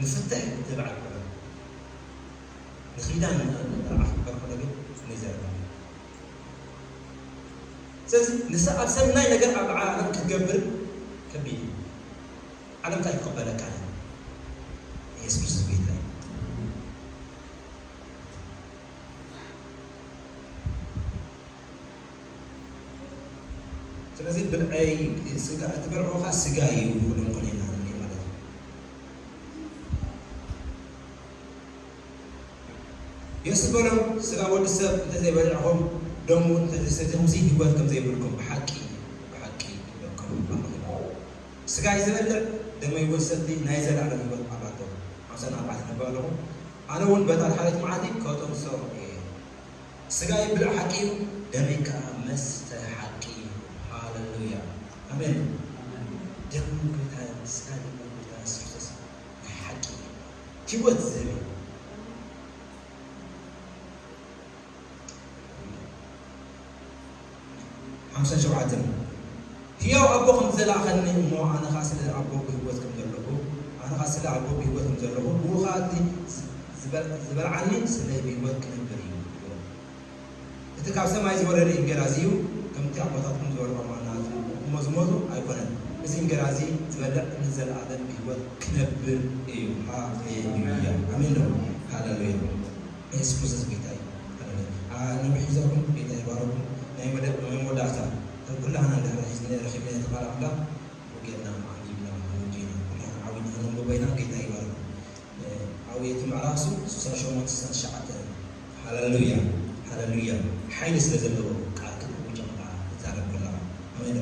ንፍትሕ ምትብባዕ ግበረሉ። ንኺዳን ንመርዓ ክግበር ከሎ ግን ነይ ዘረባ። ስለዚ ንሳ ኣብ ሰናይ ነገር ኣብ ዓለም ክትገብር ከቢድ እዩ። ዓለም እንታይ ክቕበለካ እዩ? ኢየሱስ ክርስቶስ ጌታ እዩ። ስለዚ ብልዐይ ስጋ እቲ በልዕኻ ስጋ እዩ ክብሎም ኮነ ኢና ንብል ማለት እዩ። የሱስ በሎም ስጋ ወዲ ሰብ እንተዘይበልዕኹም ደሙ እንተዘይሰቲኹምሲ ህይወት ከም ዘይብልኩም ብሓቂ ብሓቂ ይብለኩም ኣለኹ። ስጋይ ዝበልዕ ደመይ እውን ሰቲ ናይ ዘለኣለም ህይወት ኣላቶ። ሓምሳን ኣርባዕተን ነባ ኣለኹ። ኣነ እውን በታ ድሓሪት መዓልቲ ከጠንሶ እየ። ስጋይ ብልዕ ሓቂ እዩ፣ ደመይ ከዓ መስተ ሓቂ እዩ። ሃሌሉያ ኣሜን። ደም ጎይታ ስጋ ደም ጎይታ የሱስ ክርስቶስ ናይ ሓቂ እዩ። ህይወት ዝህብ እዩ። ሓምሳን ሸውዓተን ህያው ኣቦ ከም ዝለኣኸኒ እሞ፣ ኣነ ኸኣ ስለ ኣቦ ብህይወት ከም ዘለኹ፣ ኣነ ኸኣ ስለ ኣቦ ብህይወት ከም ዘለኹ፣ ብኡ ኸኣ እቲ ዝበል-፣ ዝበልዓኒ ስለይ ብህይወት ክነብር እዩ። እቲ ካብ ሰማይ ዝወረደ እንጌራ እዚ እዩ፣ ከምቲ ኣቦታትኩም ዝበልዖ ማና እሞ ዝሞቱ ኣይኮነን። እዚ እንጌራ እዚ ዝበልዕ ንዘለኣለም ብህይወት ክነብር እዩ። ሃሌሉያ። ኣሜን ዶ? ሃሌሉያ። ኢየሱስ ክርስቶስ ጌታ እዩ። ሃሌሉያ። አ፣ ነዊሕ ሒዘኩም፣ ጌታ ይባርኩም። ናይ መደ-፣ ናይ መወዳእታ፣ ኩላህና እንድሕር ሒዝና ረኺብና እቲ ቃል ኣምላኽ፣ ወጌልና ዓቢብና፣ ወዲና፣ ኩላህና ዓቢና ክነንብቦ ኢና። ጌታ ይባርኩም። እ፣ ኣብ እቲ ምዕራፍ እሱ ስሳ ሸሞንተ ስሳ ትሽዓተ። ሃሌሉያ፣ ሃሌሉያ። ሓይሊ ስለ ዘለዎ ቃል ክትብሉ ጀምራ ትዛረብ ከለኻ። ኣሜን።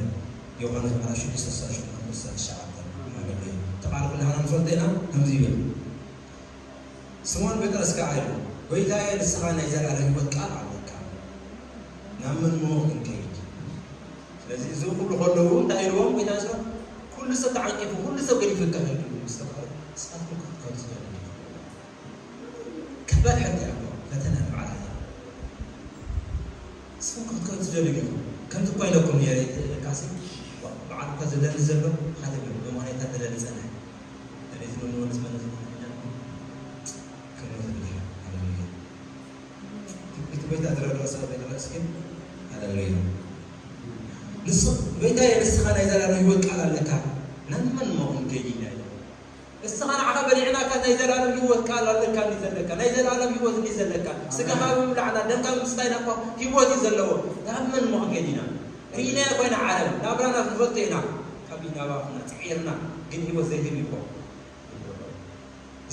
ዮሃንስ ምዕራፍ ሽዱሽተ ስሳ ሸሞንተ ስሳ ትሽዓተ። ሃሌሉያ። እቲ ቃል ኩላህና ንፈልጦ ኢና፣ ከምዚ ይብል። ስምዖን ጴጥሮስ ከኣ ኢሉ፣ "ጐይታየ፣ ንስኻ ናይ ዘለኣለም ህይወት ቃል ኣለካ። ናብ መን እሞ ክንከይድ?" ስለዚ እዚ ኩሉ ከለዉ እንታይ ኢልዎም ጐይታ የሱስ? "ኩሉ ሰብ ተዓንቂፉ፣ ኩሉ ሰብ ገዲፉ ከይዱ ምስ ተባህለ፣ ንስኻትኩም ከ ክትከዱ ትደልዩ ዲኹም?" ከባድ ሕቶ እያ እኮ፣ ፈተና ንባዕላ እያ። ንስኹም ከ ክትከዱ ትደልዩ ዲኹም? ከምዚ እኮ ኢለኩም ነይረ፣ እቲ ለካሲ በዓል እኳ ዘለኒ ዘሎ ሓደ ብሎ፣ ብሞኔታ ደለኒ ጸንሐ። ደለይቲ ንመወልስ መለስ መለስ መለስ። ክብረት ይብዝሓ። ሃሌሉያ። ትንቢት ጎይታ ዝረድኦ ሰብ የለስ ግን? ሃሌሉያ። ንሱ፣ "ጎይታየ፣ ንስኻ ናይ ዘላለም ህይወት ቃል ኣለካ፣ ናብ መን እሞ ክንከይድ ኢና?" ኢሉ። "ንስኻ ንዓኻ በሊዕናካ ናይ ዘላለም ህይወት ቃል ኣለካ እንዲ ዘለካ፣ ናይ ዘላለም ህይወት እንዲ ዘለካ፣ ስጋኻ ብምብላዕና፣ ደምካ ብምስታይና እኮ ህይወት እዩ ዘለዎ። ናብ መን እሞ ክንከይድ ኢና? ርኢናዮ ኮይና ዓለም፣ ናብራና ክንፈልጦ ኢና። ካብ ናባኽና ጽዒርና፣ ግን ህይወት ዘይህብ እዩ እኮ።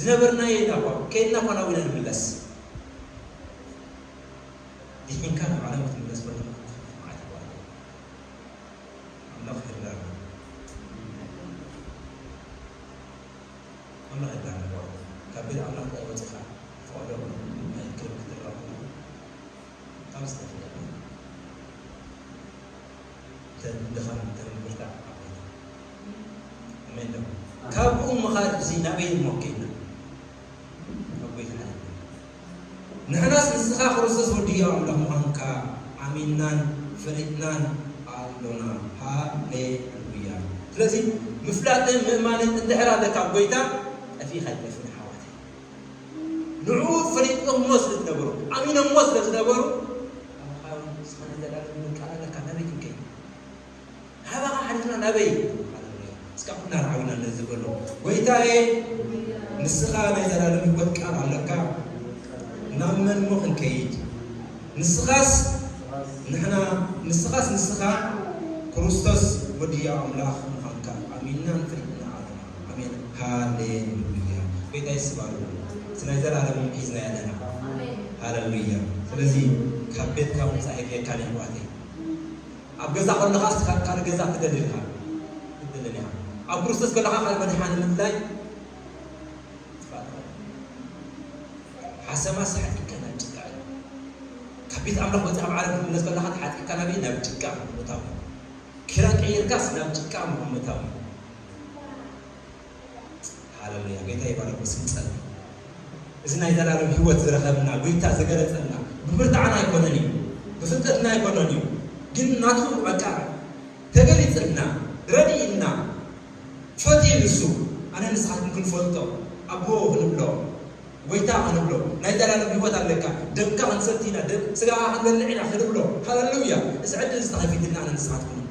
ዝነበርናዮ ኢና እኮ፣ ከይድና እኮ ናብ ኢና ንምለስ። ድሒንካ ናብ ዓለም ክትምለስ ከለኻ፣ መዓት ይባሃል። ኣምላኽ ይርዳና። ኣምላኽ ይርዳና። ካብ ቤት ኣምላኽ እንታይ ወፂኻ? ፈቐዶ ናይ ክልብ ክትረኸብ ካብ ዝተፈለገ። ተን ድኻም፣ ተን ብርታዕ ኣብ ጎይታ። ኣሜን ዶ? ካብኡ ምኻድ እዚ ናበይ እሞ ከይድና? ካብ ጎይታ ሓሊፍና። ንሕናስ ንስኻ ክርስቶስ ወዲ ህያው ኣምላኽ ምዃንካ ኣሚንናን ፈሊጥናን ኣሎና። ሃሌሉያ። ስለዚ ምፍላጥን ምእማንን እንድሕር ኣለካ ኣብ ጎይታ፣ ጠፊእካ ኣይትጠፍእን ኣሕዋተይ። ንዕኡ ፈሊጦሞ ስለ ዝነበሩ፣ ኣሚኖሞ ስለ ዝነበሩ፣ ኣባኻ ንስኻ ናይ ዘላለም ህይወት ቃል ኣለካ፣ ናበይ ክንከይድ? ናባኻ ሓሊፍና ናበይ? ሃሌሉያ። እስካብ ኩና ርዓዊና ነዚ በሎ፣ "ጎይታዬ፣ ንስኻ ናይ ዘላለም ህይወት ቃል ኣለካ፣ ናብ መን እሞ ክንከይድ? ንስኻስ ንሕና፣ ንስኻስ ንስኻ ክርስቶስ ወዲ ህያው ኣምላኽ ምዃንካ ኣሚንና ንፈልጥና ኣለና።" ኣሜን። ሃሌሉያ። ጎይታ ይስባሉ። እዚ ናይ ዘላለም ሒዝና ያለና። ሃሌሉያ። ስለዚ ካብ ቤትካ ምውጻእ የድልየካ እዩ ኣሕዋተይ። ኣብ ገዛ ከለኻ እስኻ ካልእ ገዛ ትደሊ ኢኻ። ትደሊ ኢኻ። ኣብ ክርስቶስ ከለኻ ካልእ መድሓኒ ምድላይ ትፋእ። ሓሰማስ ሓጢእካ ናብ ጭቃ እዩ። ካብ ቤት ኣምላኽ ወፂኻ ኣብ ዓለም ክትምለስ ከለኻ ተሓጢእካ ናበይ? ናብ ጭቃ ምእታው እዩ። ክዳን ቀይርካስ ናብ ጭቃ ምእታው እዩ። ሃሌሉያ። ጎይታ ይባረክ። ስንጸል እዚ ናይ ዘላለም ህይወት ዝረኸብና፣ ጎይታ ዝገለጸልና፣ ብብርታዕና ኣይኮነን እዩ፣ ብፍልጠትና ኣይኮነን እዩ፣ ግን ናቱ በቃ ተገሊጽልና፣ ረዲእና፣ ፈትዩ ንሱ። ኣነ ንስኻትኩም ክንፈልጦ፣ ኣቦ ክንብሎ፣ ጎይታ ክንብሎ፣ ናይ ዘላለም ህይወት ኣለካ፣ ደምካ ክንሰቲ ኢና፣ ደም ስጋኻ ክንበልዕ ኢና ክንብሎ። ሃሌሉያ። እዚ ዕድል እዚ ተኸፊትልና ኣነ ንስኻትኩም